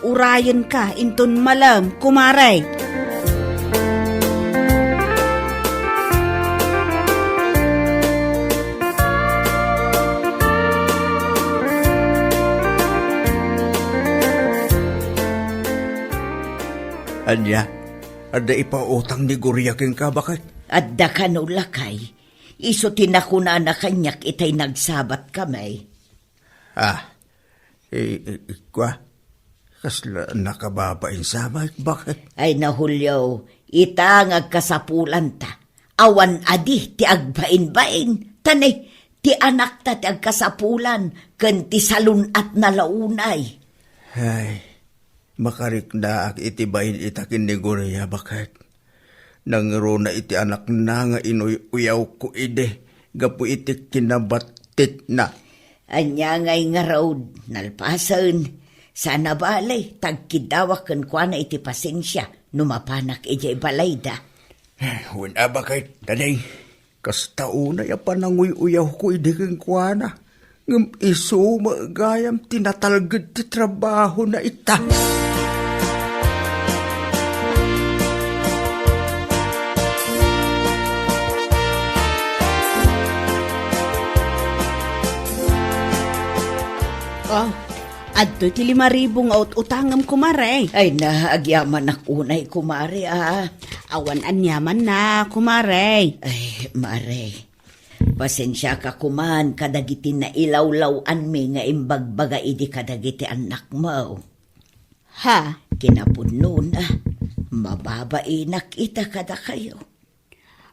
urayenka inton malem, kumare. Ania? Adda ipautang ni Gloria kenka, baket? Adda kano, lakay. Isu ti nakunana kaniak itay nagsabatkami. Ah, i-, i-, ikua, kasla nakababain sa, baket? Ay, na, Julio, ita nga agkasapulanta. Awan adi ti agbainbain. Tani, ti anakta ti agkasapulan, ken ti salun-atna la unay. Ay, makariknaak iti bain ita ken ni Gloria, baket. Nangruna iti anakna nga inuy-uyawko idi gapu iti kinabattitna. Ania ngay ngarud, nalpasen, sana bale, tagkiddawak kenkuana iti pasensia no mapanak idiay balayda. Wen a, baket, tani, kasta unay a pananguy-uyawko idi kenkuana. Ngem isu met gayam ti natalged ti trabahona ita. Oh, adtoy ti lima ribu nga ut-utangem, kumare. Ay na, agyamanak unay, kumare, ah. Awan aniamanna, kumare. Ay, mare. Pasensiaka koman kadagiti nailawlaw-anmi nga imbagbaga idi kadagiti annakmo. Ha? Kinapudnona, mababainak ita kadakayo.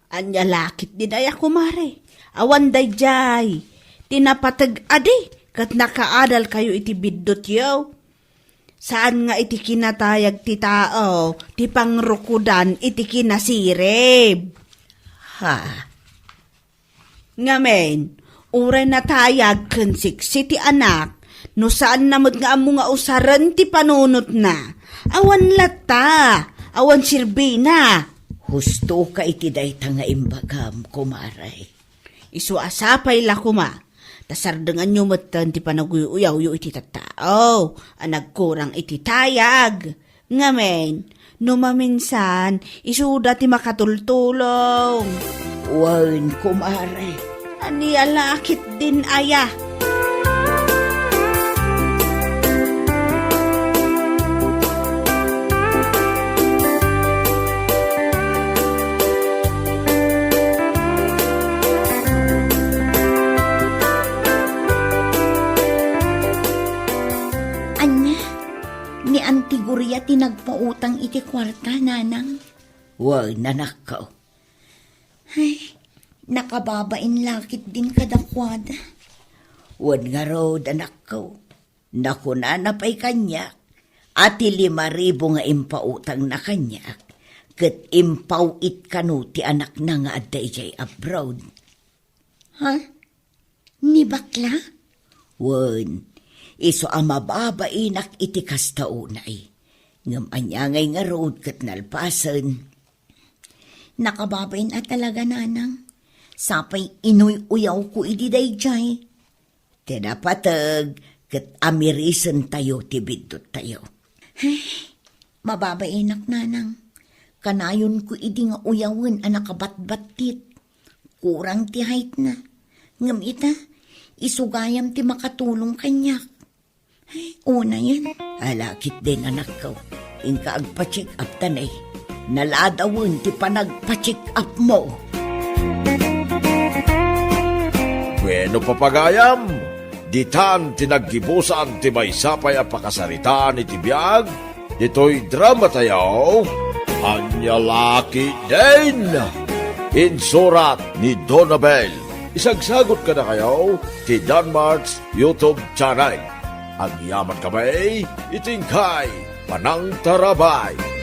Ania la ketdin aya, kumare? Awan daydiay. Ti napateg adi ket nakaadalkayo iti biddutyo. Saan nga iti kinatayag ti tao ti pangrukodan iti kinasirib. Ha? Ngamin, uray natayag ken siksi ti anak, no saanna met nga ammo nga usaren ti panunotna, awan latta, awan sirbina. Hustoka iti dayta nga imbagam, kumare. Isu a sapay la koma, ta sardenganyo metten ti panaguy-uyawyo iti tattao a nagkurang iti tayag. Ngamin, no maminsan, isuda ti makatultulong. Wen, kumare. Ania la ketdin aya? Ania? Ni Auntie Gloria ti nagpautang iti kuarta, nanang? Wen, anakko. Ay, nakababain la ketdin kadakuada. Wen ngarud, anakko. Nakunana pay kaniak a ti lima ribu nga impautangna kaniak, ket impaw-it kano ti anakna nga adda idiay abroad. Ha? Ni bakla? Wen, isu a mababainak iti kasta unay. Ngem ania ngay ngarud ket nalpasen? Nakababain a talaga, nanang. Sapay inuy-uyawko idi daydiay. Ti napateg ket amirisentayo ti bidduttayo. Ay, mababainak, nanang. Kanayonko idi nga uyawen a nakabatbattit. Kurang ti heightna. Ngem ita, isu gayam ti makatulong kaniak. Ay, unayen. Ala ketdin, anakko. Inka agpa-check up ta ne. Naladawen ti panagpa-check up mo. Wenno, papagayam, ditan ti naggibusan ti maysa pay a pakasaritaan iti biag ditoy dramatayo, Ania la ketdin? Insurat ni Donabel. Isagsagut kadakayo ti Danmart's YouTube channel. Agyamankami iti inkay panangtarabay.